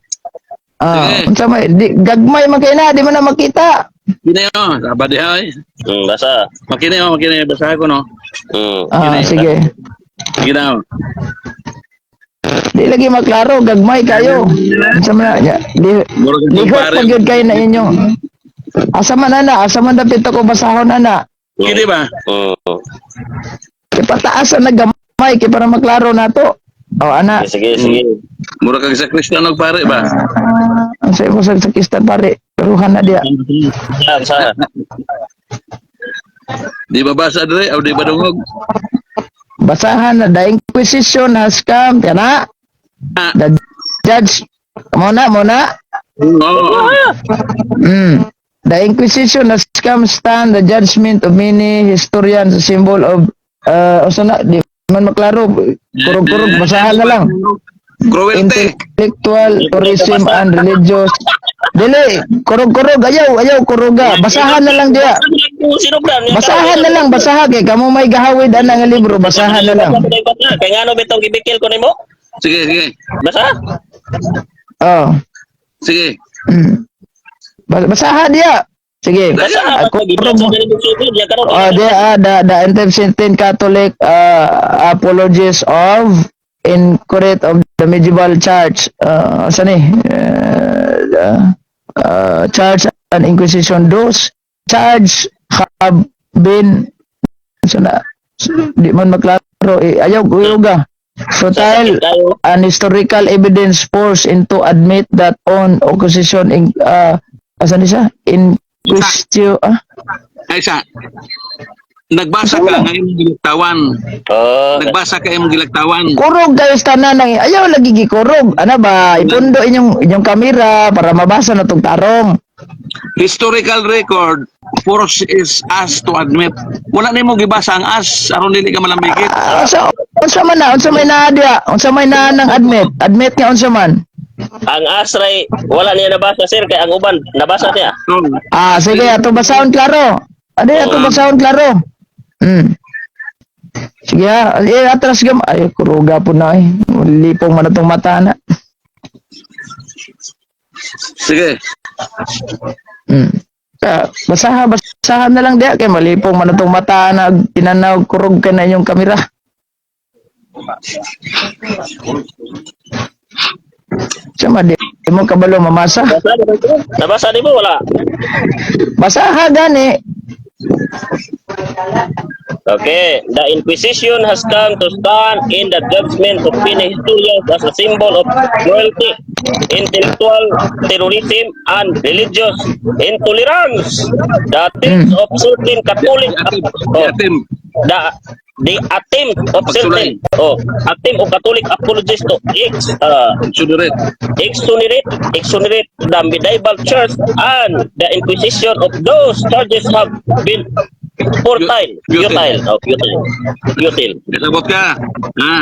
Ah, Sige. unsa may di, gagmay man kay na, di man na makita. Kini oh, sa ba di ay? Basa. Makini oh, makini basahan ko no. Ah, sige. Sige na. Oh. Di lagi maklaro, gagmay kayo. Unsa man na, di, Murag ang lihok kumpare. pa gyud kayo na inyong. Asa man ana, asa man dapit ako basahon ana. Kini ba? Kay pataas na gamay kay para maklaro nato. Oh, ana. Sige, sige. Murag kang sa Kristiyano pare ba? Ang sa imo sa sakistan pare, peruhan na diya. Basa. Di ba basa dire o di ba dungog? Basahan na the Inquisition has come kana. Ah. The judge mo na mo na. Oo. The Inquisition has come stand the judgment of many historians, a symbol of usa na di man maklaro, kurog-kurog, basahan na lang. Cruelty. Intellectual tourism and religious, dili kurog-kurog, ayaw ayaw kuruga, basahan na lang diya. Sino ba? Basahan na lang, basaha kay kamo may gahawid ana nga libro, basahan na lang. Kay ngano bitong gibikil ko nimo? Sige, sige. Basa. Oh. Sige. Basaha diya. Sige. Basa. Ah, kurog mo. Ya karon. Oh, they are the Anti-Byzantine Catholic apologists of incorrect of the medieval church. Saan eh? Church and Inquisition. Those charge have been sana di man maklaro eh, ayaw kuyuga. Futile Tayo. And historical evidence forced into admit that on opposition in asan ni siya? In question ah. Ay sa Nagbasa ka nga imong gilaktawan. Oh, Nagbasa ka imong gilaktawan. Kurog kayo sa tanan ng ayaw lagi gikurog. Ana ba ipundo inyong inyong kamera para mabasa na tong tarong. Historical record forces us to admit. Wala nimo gibasa ang as aron dili ka malambigit. Ah, unsa unsa man na unsa may naa diya? Unsa may naa nang admit? Admit nga unsa man? Ang asray wala niya nabasa, sir, kay ang uban nabasa niya. So, Ah, sige, ato basahon klaro. Ade ato basahon klaro. Sige ha, eh, atras gam. Ay, kuruga po na eh. Lipong man na tong mata na. Sige. Ah, basaha, basahan na lang diya kay malipong man na tong mata na tinanaw kurog ka na inyong kamera. Sama di mo kabalo mamasa. Basa na ba ito? Nabasa di mo wala? Basaha gani. Okay, the Inquisition has come to stand in the judgment of many historians as a symbol of cruelty, intellectual terrorism, and religious intolerance. The attempt of certain Catholic Atim, oh, atim. the attempt of certain oh, attempt of Catholic apologists to Sudurit. exonerate the medieval church and the Inquisition of those charges have been fertile, Futile. futile, oh, futile, futile. Kasabot ka. Ha?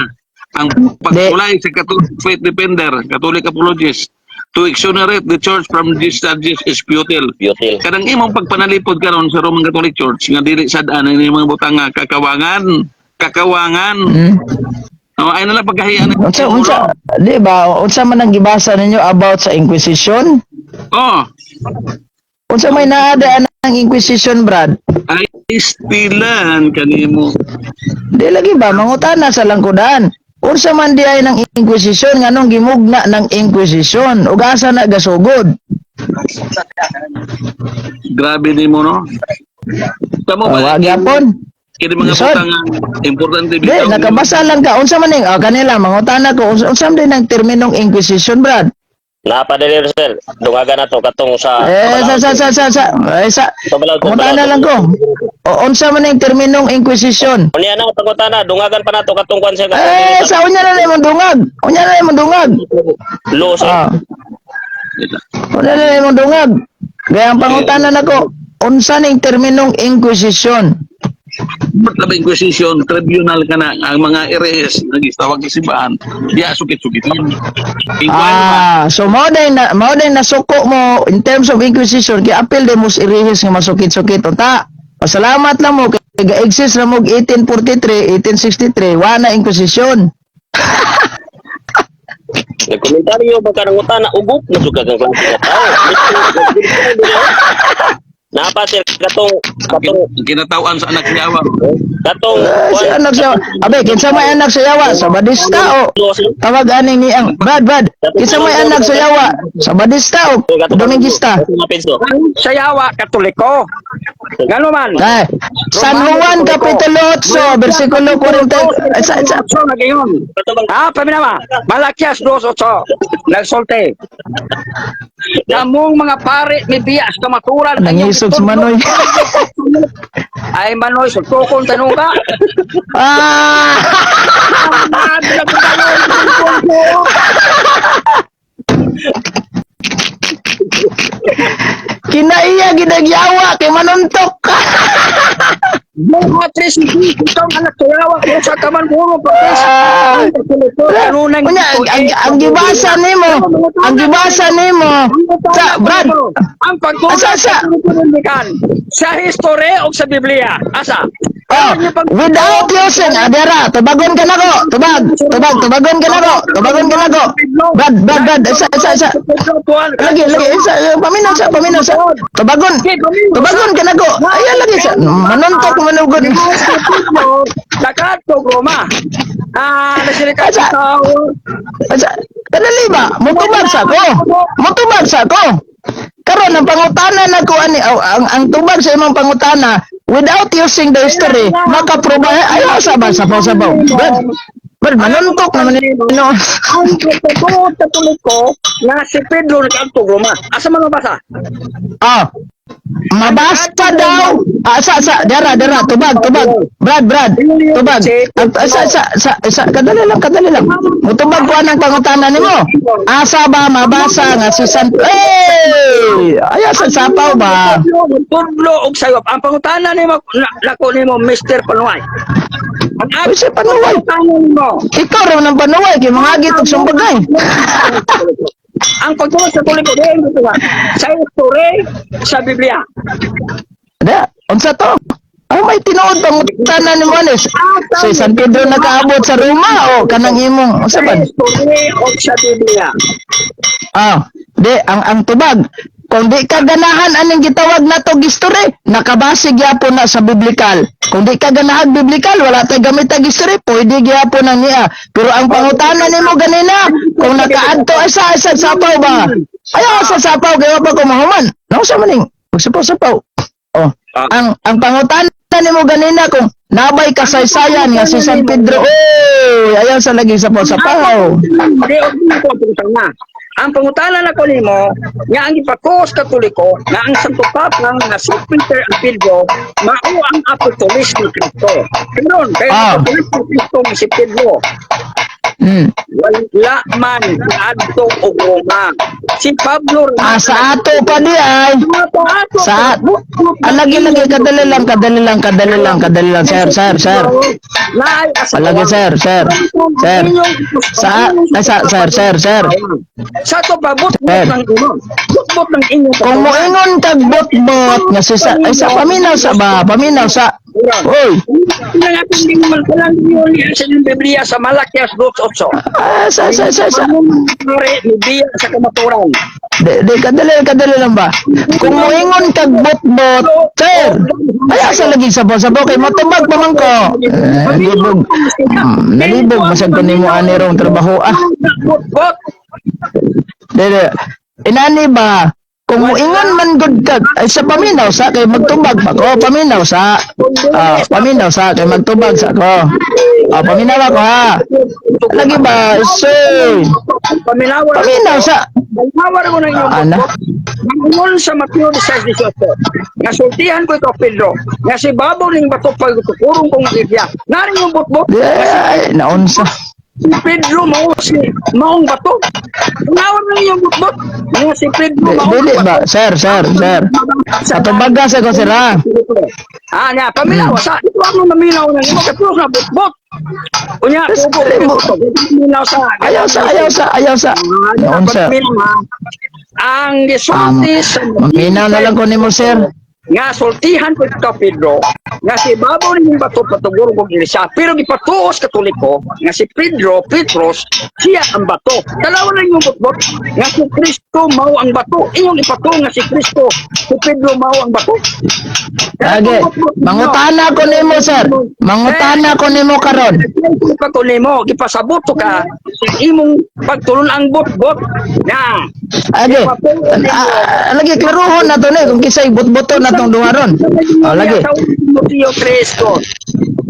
Ang pagsulay sa Catholic Faith Defender, Catholic Apologist, to exonerate the church from these charges is futile. Futile. Kanang imong pagpanalipod karon sa Roman Catholic Church nga dili sad ana ini mga butang nga kakawangan, kakawangan. Oh, ay na lang pagkahiya na. Unsa unsa di ba unsa man ang gibasa ninyo about sa Inquisition? Oh, Unsa may naa ang Inquisition, Brad? Ay istilan kanimo. Di lagi ba mangutana sa langkudan. Unsa man di ay ng Inquisition, nganong gimugna ng Inquisition ug asa na gasugod? Grabe nimo no. Kamo Oh, ba? wa gyapon. Kini mga Lisod. butang nga importante Di, bitaw. nakabasa lang ka. Unsa man ning kanila mangutana ko unsa man din ang terminong inquisition, Brad? Napadali, sir. Dungagan na to katong sa Eh, sa eh, sa Pabalaw, mangutana lang ko. O, unsa man ning terminong inquisition? Unya na pangutana, dungagan pa nato katong kwan sir. Eh, sa unya na lang imong dungag. Unya na lang imong dungag. Lo, sir. Ah. Unya na lang imong dungag. Kaya ang pangutana nako, unsa ning terminong inquisition? Ba't na ba Inquisition, tribunal ka na, ang mga RS, nagistawag sa simbahan, diya sukit-sukit. Inquire ba? Ah, so mao day nasuko mo in terms of inquisition kay apil day mos irihis nga masukit-sukit unta. Pasalamat lang mo kay ga-exist na mo og 1843, 1863, wa na inquisition. Nagkomentaryo ba ka ng utana, ugop na jud ka kang klase nga tao. Napa sir katong katong Ang kinatawan sa anak ni Awa. katong Eh, si anak siya. Abe, kinsa may anak sa yawa? Sa Badista o Lo, sir. tawag ani ni ang Brad, Brad. Kinsa may anak sa yawa? Sa Badista o Domingista? Katong Ang sayawa Katoliko. Ngano man? Ay, San Juan Kapitulo 8, versikulo 40. Ay, sa, 8 nagayon. Ah, paminawa. Malakias 2:8. Nagsulti. Kamong mga pare mibiya sa kamaturan. Nangisog si Manoy. Ay Manoy, sutukon tanuga. Ah! Kinaiya gidagyawa kay manuntok. Mga tres itong anak sayawa kung sa kaman mo pagkis. Ah! Unya, ang gibasa nimo, ang gibasa nimo sa Brad. Ang pagtulog Asa, asa? sa history o sa Biblia. Asa? Oh, without using, adera, tubagon ka nako, tubag, tubag, tubagon ka nako, tubagon ka nako. Brad, Brad, Brad, isa, isa, isa. Lagi, lagi, isa, paminaw sa, paminaw sa. Tubagon, tubagon ka nako. Ayan lagi sa, manuntok manugod. Nakadto Roma. Ah, nasila Asa? tao. Asa, kadali ba? Mutubag sa ko. Mutubag sa ko. Karon ang pangutana nako ani aw, ang tubag sa imong pangutana without using the history makaproba ayaw sa ba sabaw sabaw. Brad, Brad, manuntok naman no. Ang pagtuturo Katoliko nga si Pedro nakaadto Roma. Asa man mabasa? Ah. Mabasta daw. Ah, sa dara dara tubag tubag. Brad, Brad, tubag. Ah, sa kadali lang, kadali lang. Mutubag ko anang pangutana nimo. Asa ba mabasa nga si San Hey! Ayaw sa sapaw ba? Tudlo og sayop. Ang pangutana nimo nako nimo Mr. Panuay. Ang Mr. Panuay. Pangutana nimo. Ikaw raw ng panuway kay mga gitog sumbagay. Ang pagtulog sa Katoliko diin mo ba? Sa history sa Biblia. Da, unsa to? Ay may tinuod pangutana nimo anis. Si San Pedro nakaabot sa Roma o kanang imong unsa Sa ba? history o sa Biblia. Ah, di ang tubag. Kung di ka ganahan aning gitawag nato history, nakabase gyapon na sa biblical. Kung di ka ganahan biblical, wala tay gamit ang history, pwede gyapon na niya. Pero ang pangutana nimo ganina, kung nakaadto ay sa sapaw ba? Ayaw sa sapaw kay wa pa ko mahuman. Nausa man ning magsapaw-sapaw. Oh, ang pangutana nimo ganina kung nabay kasaysayan nga si San Pedro, oy, ayaw sa lagi sapaw-sapaw. Di og ko ang pangutana. Ang pangutana nako nimo nga ang gipakos Katoliko nga ang Santo Papa nga si Peter ang Pedro mao ang apostolis ni Kristo. Karon kay apostolis ni Kristo nga si Pedro wala man adto og Roma. Si Pablo Ah, sa ato pa di ay. Sa ah, lagi lagi kadali lang, kadali lang, kadali lang, kadali lang, sir, sir, sir. Palagi, sir, sir, sir. Sa ay, sa sir, sir, sir. Sa to pa butbot Sir. ng ingon. Butbot ng inyong Kung moingon kag bot-bot nga si sa ay sa paminaw sa ba, paminaw sa. Oy, Tingnan natin din naman kalang yun sa inyong Biblia sa Malakias 2:8. ah, sa. Pare, Biblia sa kamaturan. Di, di kadali kadali lang ba. Kung moingon kag bot-bot, sir. Ay asa lagi sa sabaw kay matubag pa man ko. Eh, nalibog. Nalibog masag ko nimo ani rong trabaho ah. Butbot. Dili. Inani ba? Kung moingon man gud ka ay sa paminaw sa kay magtubag pa ko, paminaw sa. Ah, paminaw sa kay magtubag sa ko. Ah, paminaw ako ha. Lagi ba, sir? Paminaw. Paminaw sa. Paminaw ko ng inyong Ah, ana. botbot. Mangingon sa Mateo 16:18. Nga sultihan ko ikaw, Pedro. Nga si babaw ning bato pagtukurong kong iglesia. Naring yung botbot. Di, ay, naunsa. Si Pedro mao si maong bato. Nawar na iyong botbot. Nga si Pedro Di, maong dili ba, sir, sir, sir. Patubaga sa ko, sir, ha. Ah, nya paminaw sa ito ang maminaw na nimo kay pulos na botbot. Unya Yes, kubo dili mo. paminaw sa Ayaw sa, ayaw sa, ayaw sa. Naunsa. Paminaw, ha. Ang gisulti sa Maminaw na lang ko nimo, sir. Nga sultihan ko ikaw, Pedro, nga si babaw ning bato patuguro kog iglesia, pero gipatuos Katoliko nga si Pedro, Petros, siya ang bato. Tanawa na inyong botbot nga si Kristo mao ang bato. Inyong ipatuo nga si Kristo, si Pedro mao ang bato. Lagi, mangutana ko nimo, sir. Mangutana ko nimo karon. Pa ko nimo gipasabot ka sa imong pagtulon ang botbot na Age, ah, lagi klaruhon na to ni kung kisay botboto na tong duha ron. Oh, lagi. Timoteo 3:2.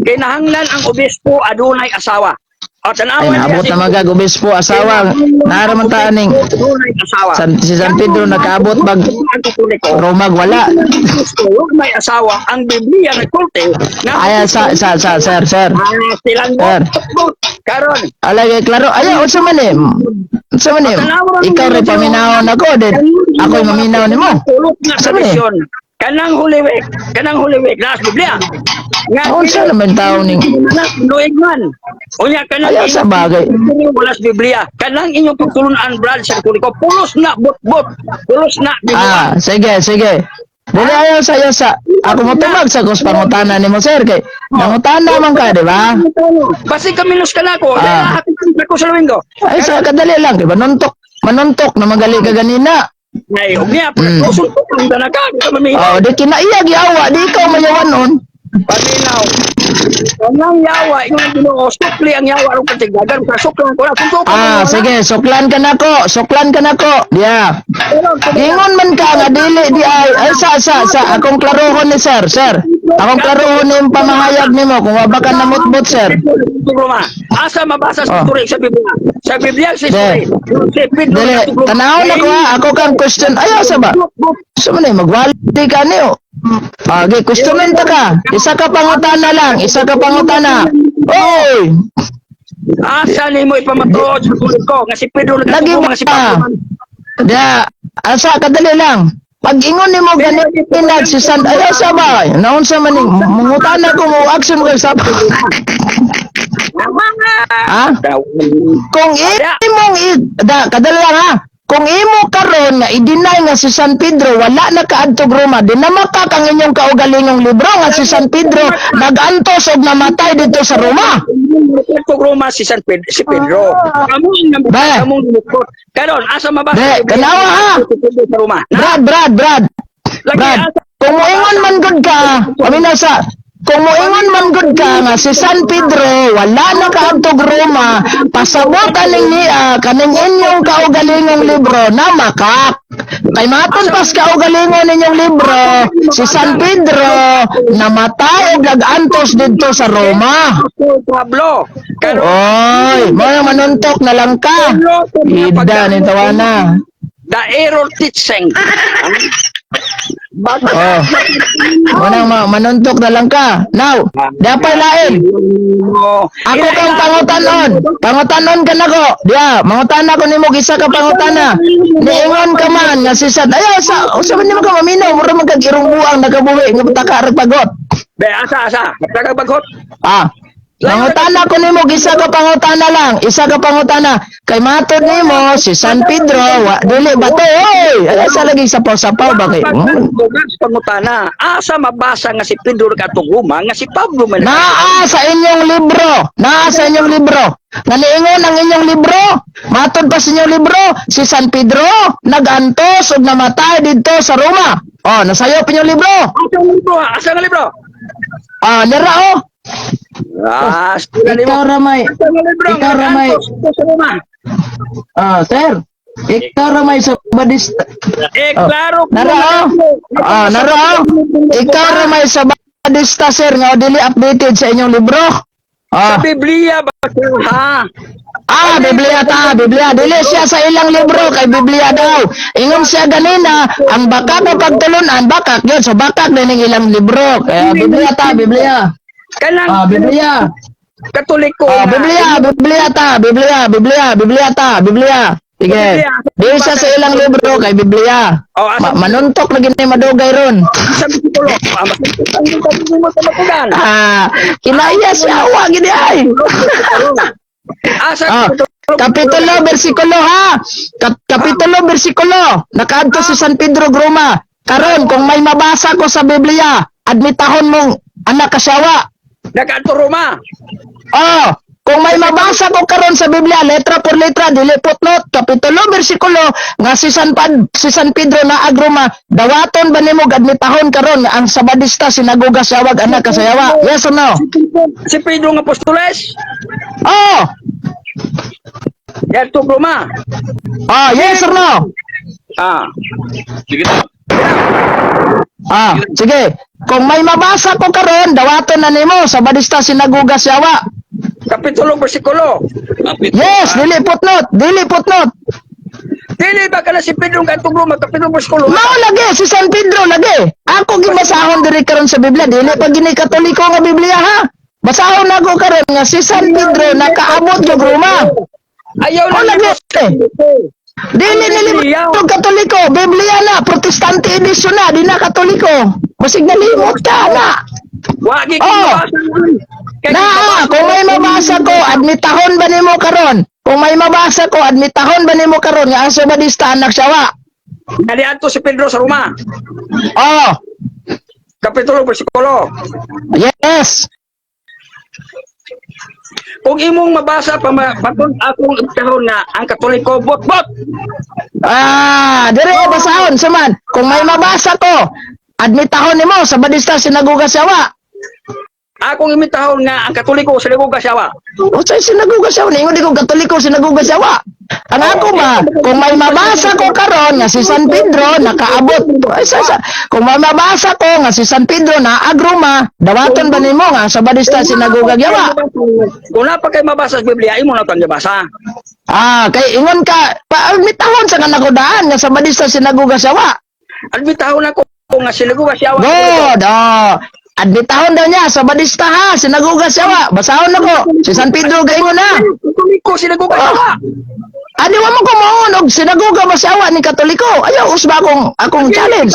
Kinahanglan ang obispo adunay asawa. O tanawa Ay, naabot na magag obispo asawa. Naaraman ta aning adunay asawa. Si San Pedro nakaabot bag Ang Katoliko. Romag wala. Huwag may asawa. Ang Biblia nagkulte nga Ay, sa sir, sir. Ah, silang Sir. bot. Karon, Alay, klaro. Ay, unsa man eh? Unsa man eh? Ikaw rin paminawon ako din. Ako'y maminaw nimo. Tulok na Unsa man eh? tradisyon. Kanang Holy Week, kanang Holy Week, naas Biblia. Nga Unsa naman tao ning Luig man. Unya kanang Ayaw sa bagay. Wala sa Biblia. Kanang inyong pagtulunan, Brad, sa Katoliko, pulos na bot-bot. Pulos na binuang. Ah, sige, sige. Dili ayaw sa ayaw sa. Ako mo tumag sa kus pangutana nimo sir kay nangutana man ka, di ba? Basi kaminos ka na ako. Ah. Dahil hatid ko sa Linggo. Ay sa kadali lang, di ba? Nuntok, manuntok na magali ka ganina. Ay, ug niya, pagkasuntok ang danaka, di ka maminaw. Oh, di kinaiyag yawa, di ikaw mayawan nun. Paminaw. Kanang yawa, ingon Ginoo, sukli ang yawa aron katigdagan, kasuklan ko na, suntukan Ah, mo na. sige, suklan ka nako, suklan ka nako. Yeah. Ingon man ka nga dili di ay ay sa akong klarohon ni sir, sir. Akong klarohon ni yung pamahayag nimo kung wa ba ka namutbot, sir. Roma. Asa mabasa sa Oh. turi sa Biblia? Sa Biblia si Dili. turi. Si Pedro Dili, tanaw na ko ha, ako kang question. Ayaw sa ba? Sa man eh, magwali ka niyo. Ah, okay, questionin ta ka. Isa ka pangutana lang, isa ka pangutana. Oy, Asa nimo ipamatuod sa turi ko nga si Pedro Lagi nagatuo mga si ba? Pablo. Da, asa kadali lang. Pag ingon nimo ganina si San ayaw sa ba? Naunsa man ning mangutana ko mo action mo kag sa. Ha? Kung imong da kadali lang ha. Kung imo karon nga i-deny nga si San Pedro wala na kaadtog Roma, dinamaka kang inyong kaugalingong libro nga si San Pedro nagantos og namatay dito sa Roma. Kung Roma si San Pedro, si Pedro. Amo ang Ba. among lukot. Karon asa mabasa? Be, sa Biblia? tanawa, ha? Si Pedro sa Roma. Brad, Brad, Brad. Lagi, Brad, kung moingon man gud ka, paminaw sa kung moingon man gud ka nga si San Pedro wala na kaadtog Roma, pasabot aning niya kaning inyong kaugalingong libro na makak. Kay matun pas kaugalingon ninyong libro, si San Pedro namatay og nag-antos didto sa Roma. Apostol Pablo. Karon Oy, mo na manuntok na lang ka. Ida ni tawana. The error teaching. Bago Oh. Mo na manuntok na lang ka. Now, dapat lain. Ako kang pangutanon. Pangutanon ka nako. Diya, mangutana ko nimo isa ka pangutana. Niingon ka man nga si Sad. Ayaw sa usa man nimo ka maminaw, mura man kag irong buang nakabuhi nga taka rag pagot. Be, asa asa. Nagbagot. Ah. Mangutana ko nimo isa ka pangutana lang, isa ka pangutana. Kay matod nimo si San Pedro, wa dili ba to? Oy, ayaw sa lagi sapaw-sapaw ba kay? Pag pangutana, asa mabasa nga si Pedro katuguma nga si Pablo man. Naa sa inyong libro. Naa sa inyong libro. Nga niingon ang inyong libro. Matod pa sa inyong libro, si San Pedro nagantos ug namatay didto sa Roma. Oh, nasayop inyong libro. Asa ang libro? Asa ang libro? Ah, nira oh. Ah, sila nimo. Ikaw ramay. Asa ang libro? Ikaw, Ramay. Nag-antos sa Roma. Ah, sir. Ikaw ra may sabadista. Eh, Oh. klaro. Nara oh. Ah, nara oh. Ikaw ra may sabadista, sir, nga dili updated sa inyong libro. Sa Ah, Biblia ba ha? Ah, Biblia ta, Biblia. Dili siya sa ilang libro kay Biblia daw. Ingon siya ganina, ang bakak o pagtulunan, bakak yun. So bakak din ang ilang libro. Kaya Biblia ta, Biblia. Kanang Ah, Biblia. Katoliko Ah, nga. Biblia, Biblia ta, Biblia, Biblia, Biblia ta, Biblia. Sige. Biblia. Dili siya sa ilang libro kay Biblia. Oh, asa Manuntok lagi ni madugay ron. sa bersikulo? Ah, mas ang mo sa matugan. Ah, kinaya siya wa gini ay. Asa Ah, kapitulo bersikulo ha. Kapitulo bersikulo. Nakaadto si San Pedro Groma. Karon kung may mabasa ko sa Biblia, admitahon mong anak kasawa. Nakaadto Roma. Oh, kung may mabasa ko karon sa Biblia, letra por letra, dili footnote, kapitulo bersikulo nga si San Pedro na agroma, dawaton ba nimo admitahon karon nga ang Sabadista sinagoga siyawag anak kasayawa? Yes or no? Si Pedro nga apostoles, Oh, diadto Roma. oh, yes or no? Ah, Sige na. Ah, sige. Kung may mabasa ko karon, dawaton na nimo Sabadista sinagoga siyawa. Kapitulo bersikulo. Kapit. Yes, dili footnote, dili footnote. Dili ba kana si Pedro nga adto Roma kapitulo bersikulo? Mao lagi si San Pedro lagi. Ako gibasahon diri karon sa Biblia, dili pa gini Katoliko nga Biblia ha. Basahon nako karon nga si San Pedro nakaabot og Roma. Ayaw Oh, na lagi. nimo sa Katoliko. Dili Ang nili Biblia. Katoliko, Biblia na, Protestante edition na, di na Katoliko. Basig nalimot ka na. Wa gi Oh. mabasa. Kay Na, kung may mabasa ko, admitahon ba nimo karon? Kung may mabasa ko, admitahon ba nimo karon nga ang Sabadista anak siyawa? Naliadto si Pedro sa Roma. Oh, Kapitulo bersikulo. yes. Kung imong mabasa pa patun akong karon nga ang Katoliko bot-bot. Ah, dire basahon saman. Kung may mabasa ko, admitahon nimo Sabadista sinagoga siyawa. Akong imitahon nga ang Katoliko sinagoga siyawa. Unsay sinagoga siyawa? Ningon di ko Katoliko sinagoga siyawa. Ang ako ba, kung may mabasa ko karon nga si San Pedro nakaabot. Ay, kung may mabasa ko nga si San Pedro na agruma, dawaton ba nimo nga ang Sabadista sinagoga giyawa? Kung napa kay mabasa sa Biblia, imo na tang gibasa. Ah, kay ingon ka, paadmitahon sa nga nakudaan nga Sabadista sinagoga siyawa. Admitahon ako nga sinagoga siyawa. Good. Oh. Admitahon daw niya Sabadista ha, sinagoga siyawa. Basahon ako. Si San Pedro gaingon na. Katoliko sinagoga siyawa. Ani wa mo kumuon og sinagoga ba siyawa ni Katoliko? Ayaw usba akong challenge.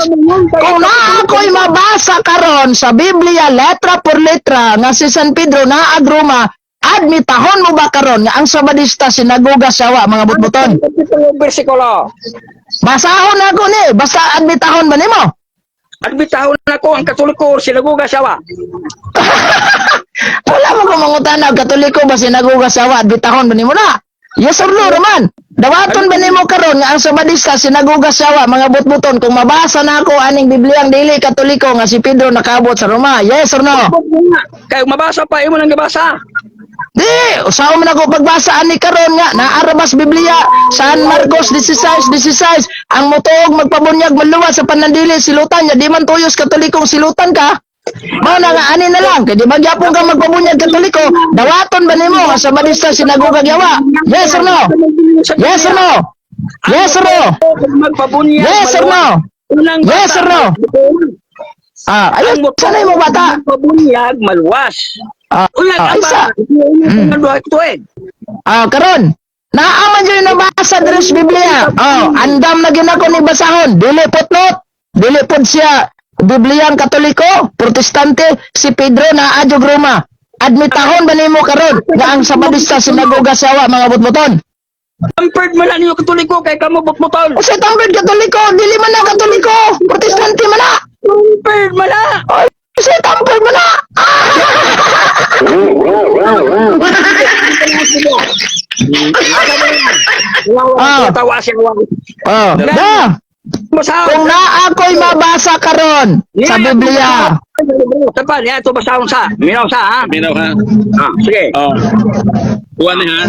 Kung naa ako'y mabasa karon sa Biblia letra por letra nga si San Pedro naa agruma, admitahon mo ba karon nga ang Sabadista sinagoga siyawa mga butbuton? Kapitulo bersikulo. Basahon ako ni, basta admitahon ba nimo? Admitahon ako ang Katoliko sinagoga siyawa. Wala mo ko mangutana og Katoliko ba sinagoga siyawa, admitahon ba nimo na? Yes or no, Roman? Dawaton ba nimo karon nga ang Sabadista sinagoga siyawa mga butbuton kung mabasa na ako aning Bibliang dili Katoliko nga si Pedro nakaabot sa Roma? Yes or no? Kay mabasa pa imo nang gibasa. Di, usaha man ako pagbasa ani karon nga naarabas Biblia San Marcos 16:16 ang motuog magpabunyag maluwas sa panandili silutan niya di man tuyos Katolikong silutan ka. Mao na nga ani na lang kay di ba gyapon ka magpabunyag Katoliko, dawaton ba nimo nga Sabadista sinagoga gyawa? Yes or no? Yes or no? Yes or no? Magpabunyag. Yes or no? Unang Yes or no? Ah, ayun sanay mo bata. Magpabunyag maluwas. Ah, Ulang ah, ang isa. bata. Duha tuig. Ah, karon. Naaman jud nabasa diri sa Biblia. Oh, andam na gyud ako ni basahon. Dili putnot. Dili pud siya Bibliang Katoliko, Protestante, si Pedro na adyo Roma. Admitahon ba nimo karon nga ang Sabadista sinagoga sawa mga butbuton? Pampered man na ninyo Katoliko kay kamo butbuton. Unsay tawag Katoliko? Dili man na Katoliko, Protestante man na. Pampered man na. Oy, unsay tampered man na. Ah. Tawa siya. Oh, da. Basa. Kung naa ako'y mabasa karon sa Biblia. Tapan, yan, ito basahon sa. Minaw sa, ha? Minaw ha. Ah, sige. Oh. Kuha ni ha.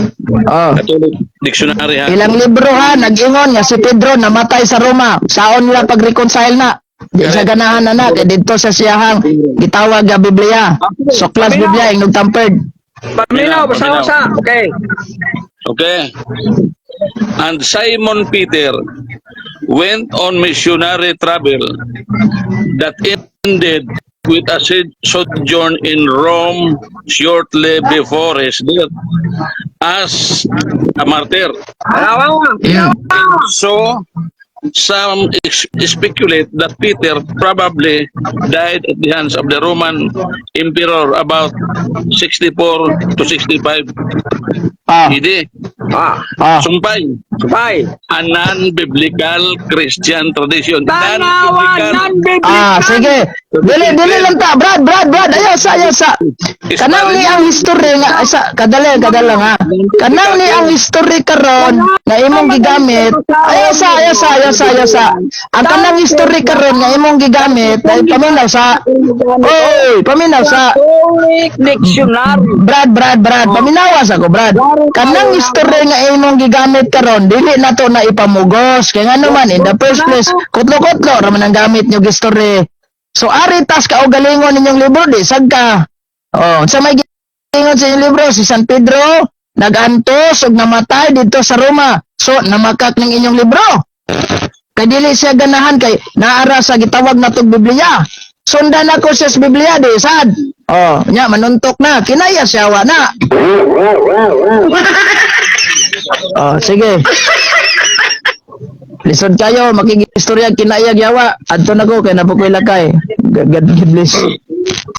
Oh. Catholic Dictionary ha. Ilang libro ha, nag-ingon nga si Pedro namatay sa Roma. Saon nila pag-reconcile na? Di sa ganahan na na, kay didto sa siyahang gitawag nga Biblia. So class Biblia, ingnog tampered. Paminaw, basahon sa. Okay. Okay. And Simon Peter went on missionary travel that ended with a sojourn in Rome shortly before his death as a martyr. Tanawa. So, some speculate that Peter probably died at the hands of the Roman emperor about 64 to 65 AD. Sumpay. Subay. A non-biblical Christian tradition. Tanawa, Non-biblical. non-biblical. Ah, sige. Dili, dili lang ta. Brad, Brad, Brad. Ayaw sa, ayaw sa. Kanang ni ang history nga, ay, sa, kadali, kadali nga. Kanang ni ang history karon nga imong gigamit. Ayaw sa, ayaw sa, ayaw sa, ayaw sa. Ang kanang history karon nga imong gigamit ay paminaw sa. Oy, paminaw sa. Catholic Dictionary. Brad, Brad, Brad, paminawas ako, Brad. Kanang istorya nga imong gigamit karon, dili na to na ipamugos. Kay ngano man, in the first place, kutlo-kutlo ra man ang gamit nyo gistory. So ari tas ka galingon ninyong libro di sad ka. Oh, sa may giingon sa inyong libro si San Pedro nagantos ug namatay didto sa Roma. So namakak ning inyong libro. Kay dili siya ganahan kay naara sa gitawag natog Biblia. Sundan ako siya sa Biblia di sad. Oh, nya manuntok na kinaya siya wa na. Oh, sige. Lisod kayo makigistorya kinaya gyawa. Adto na ko kay napukoy lakay. God, God bless.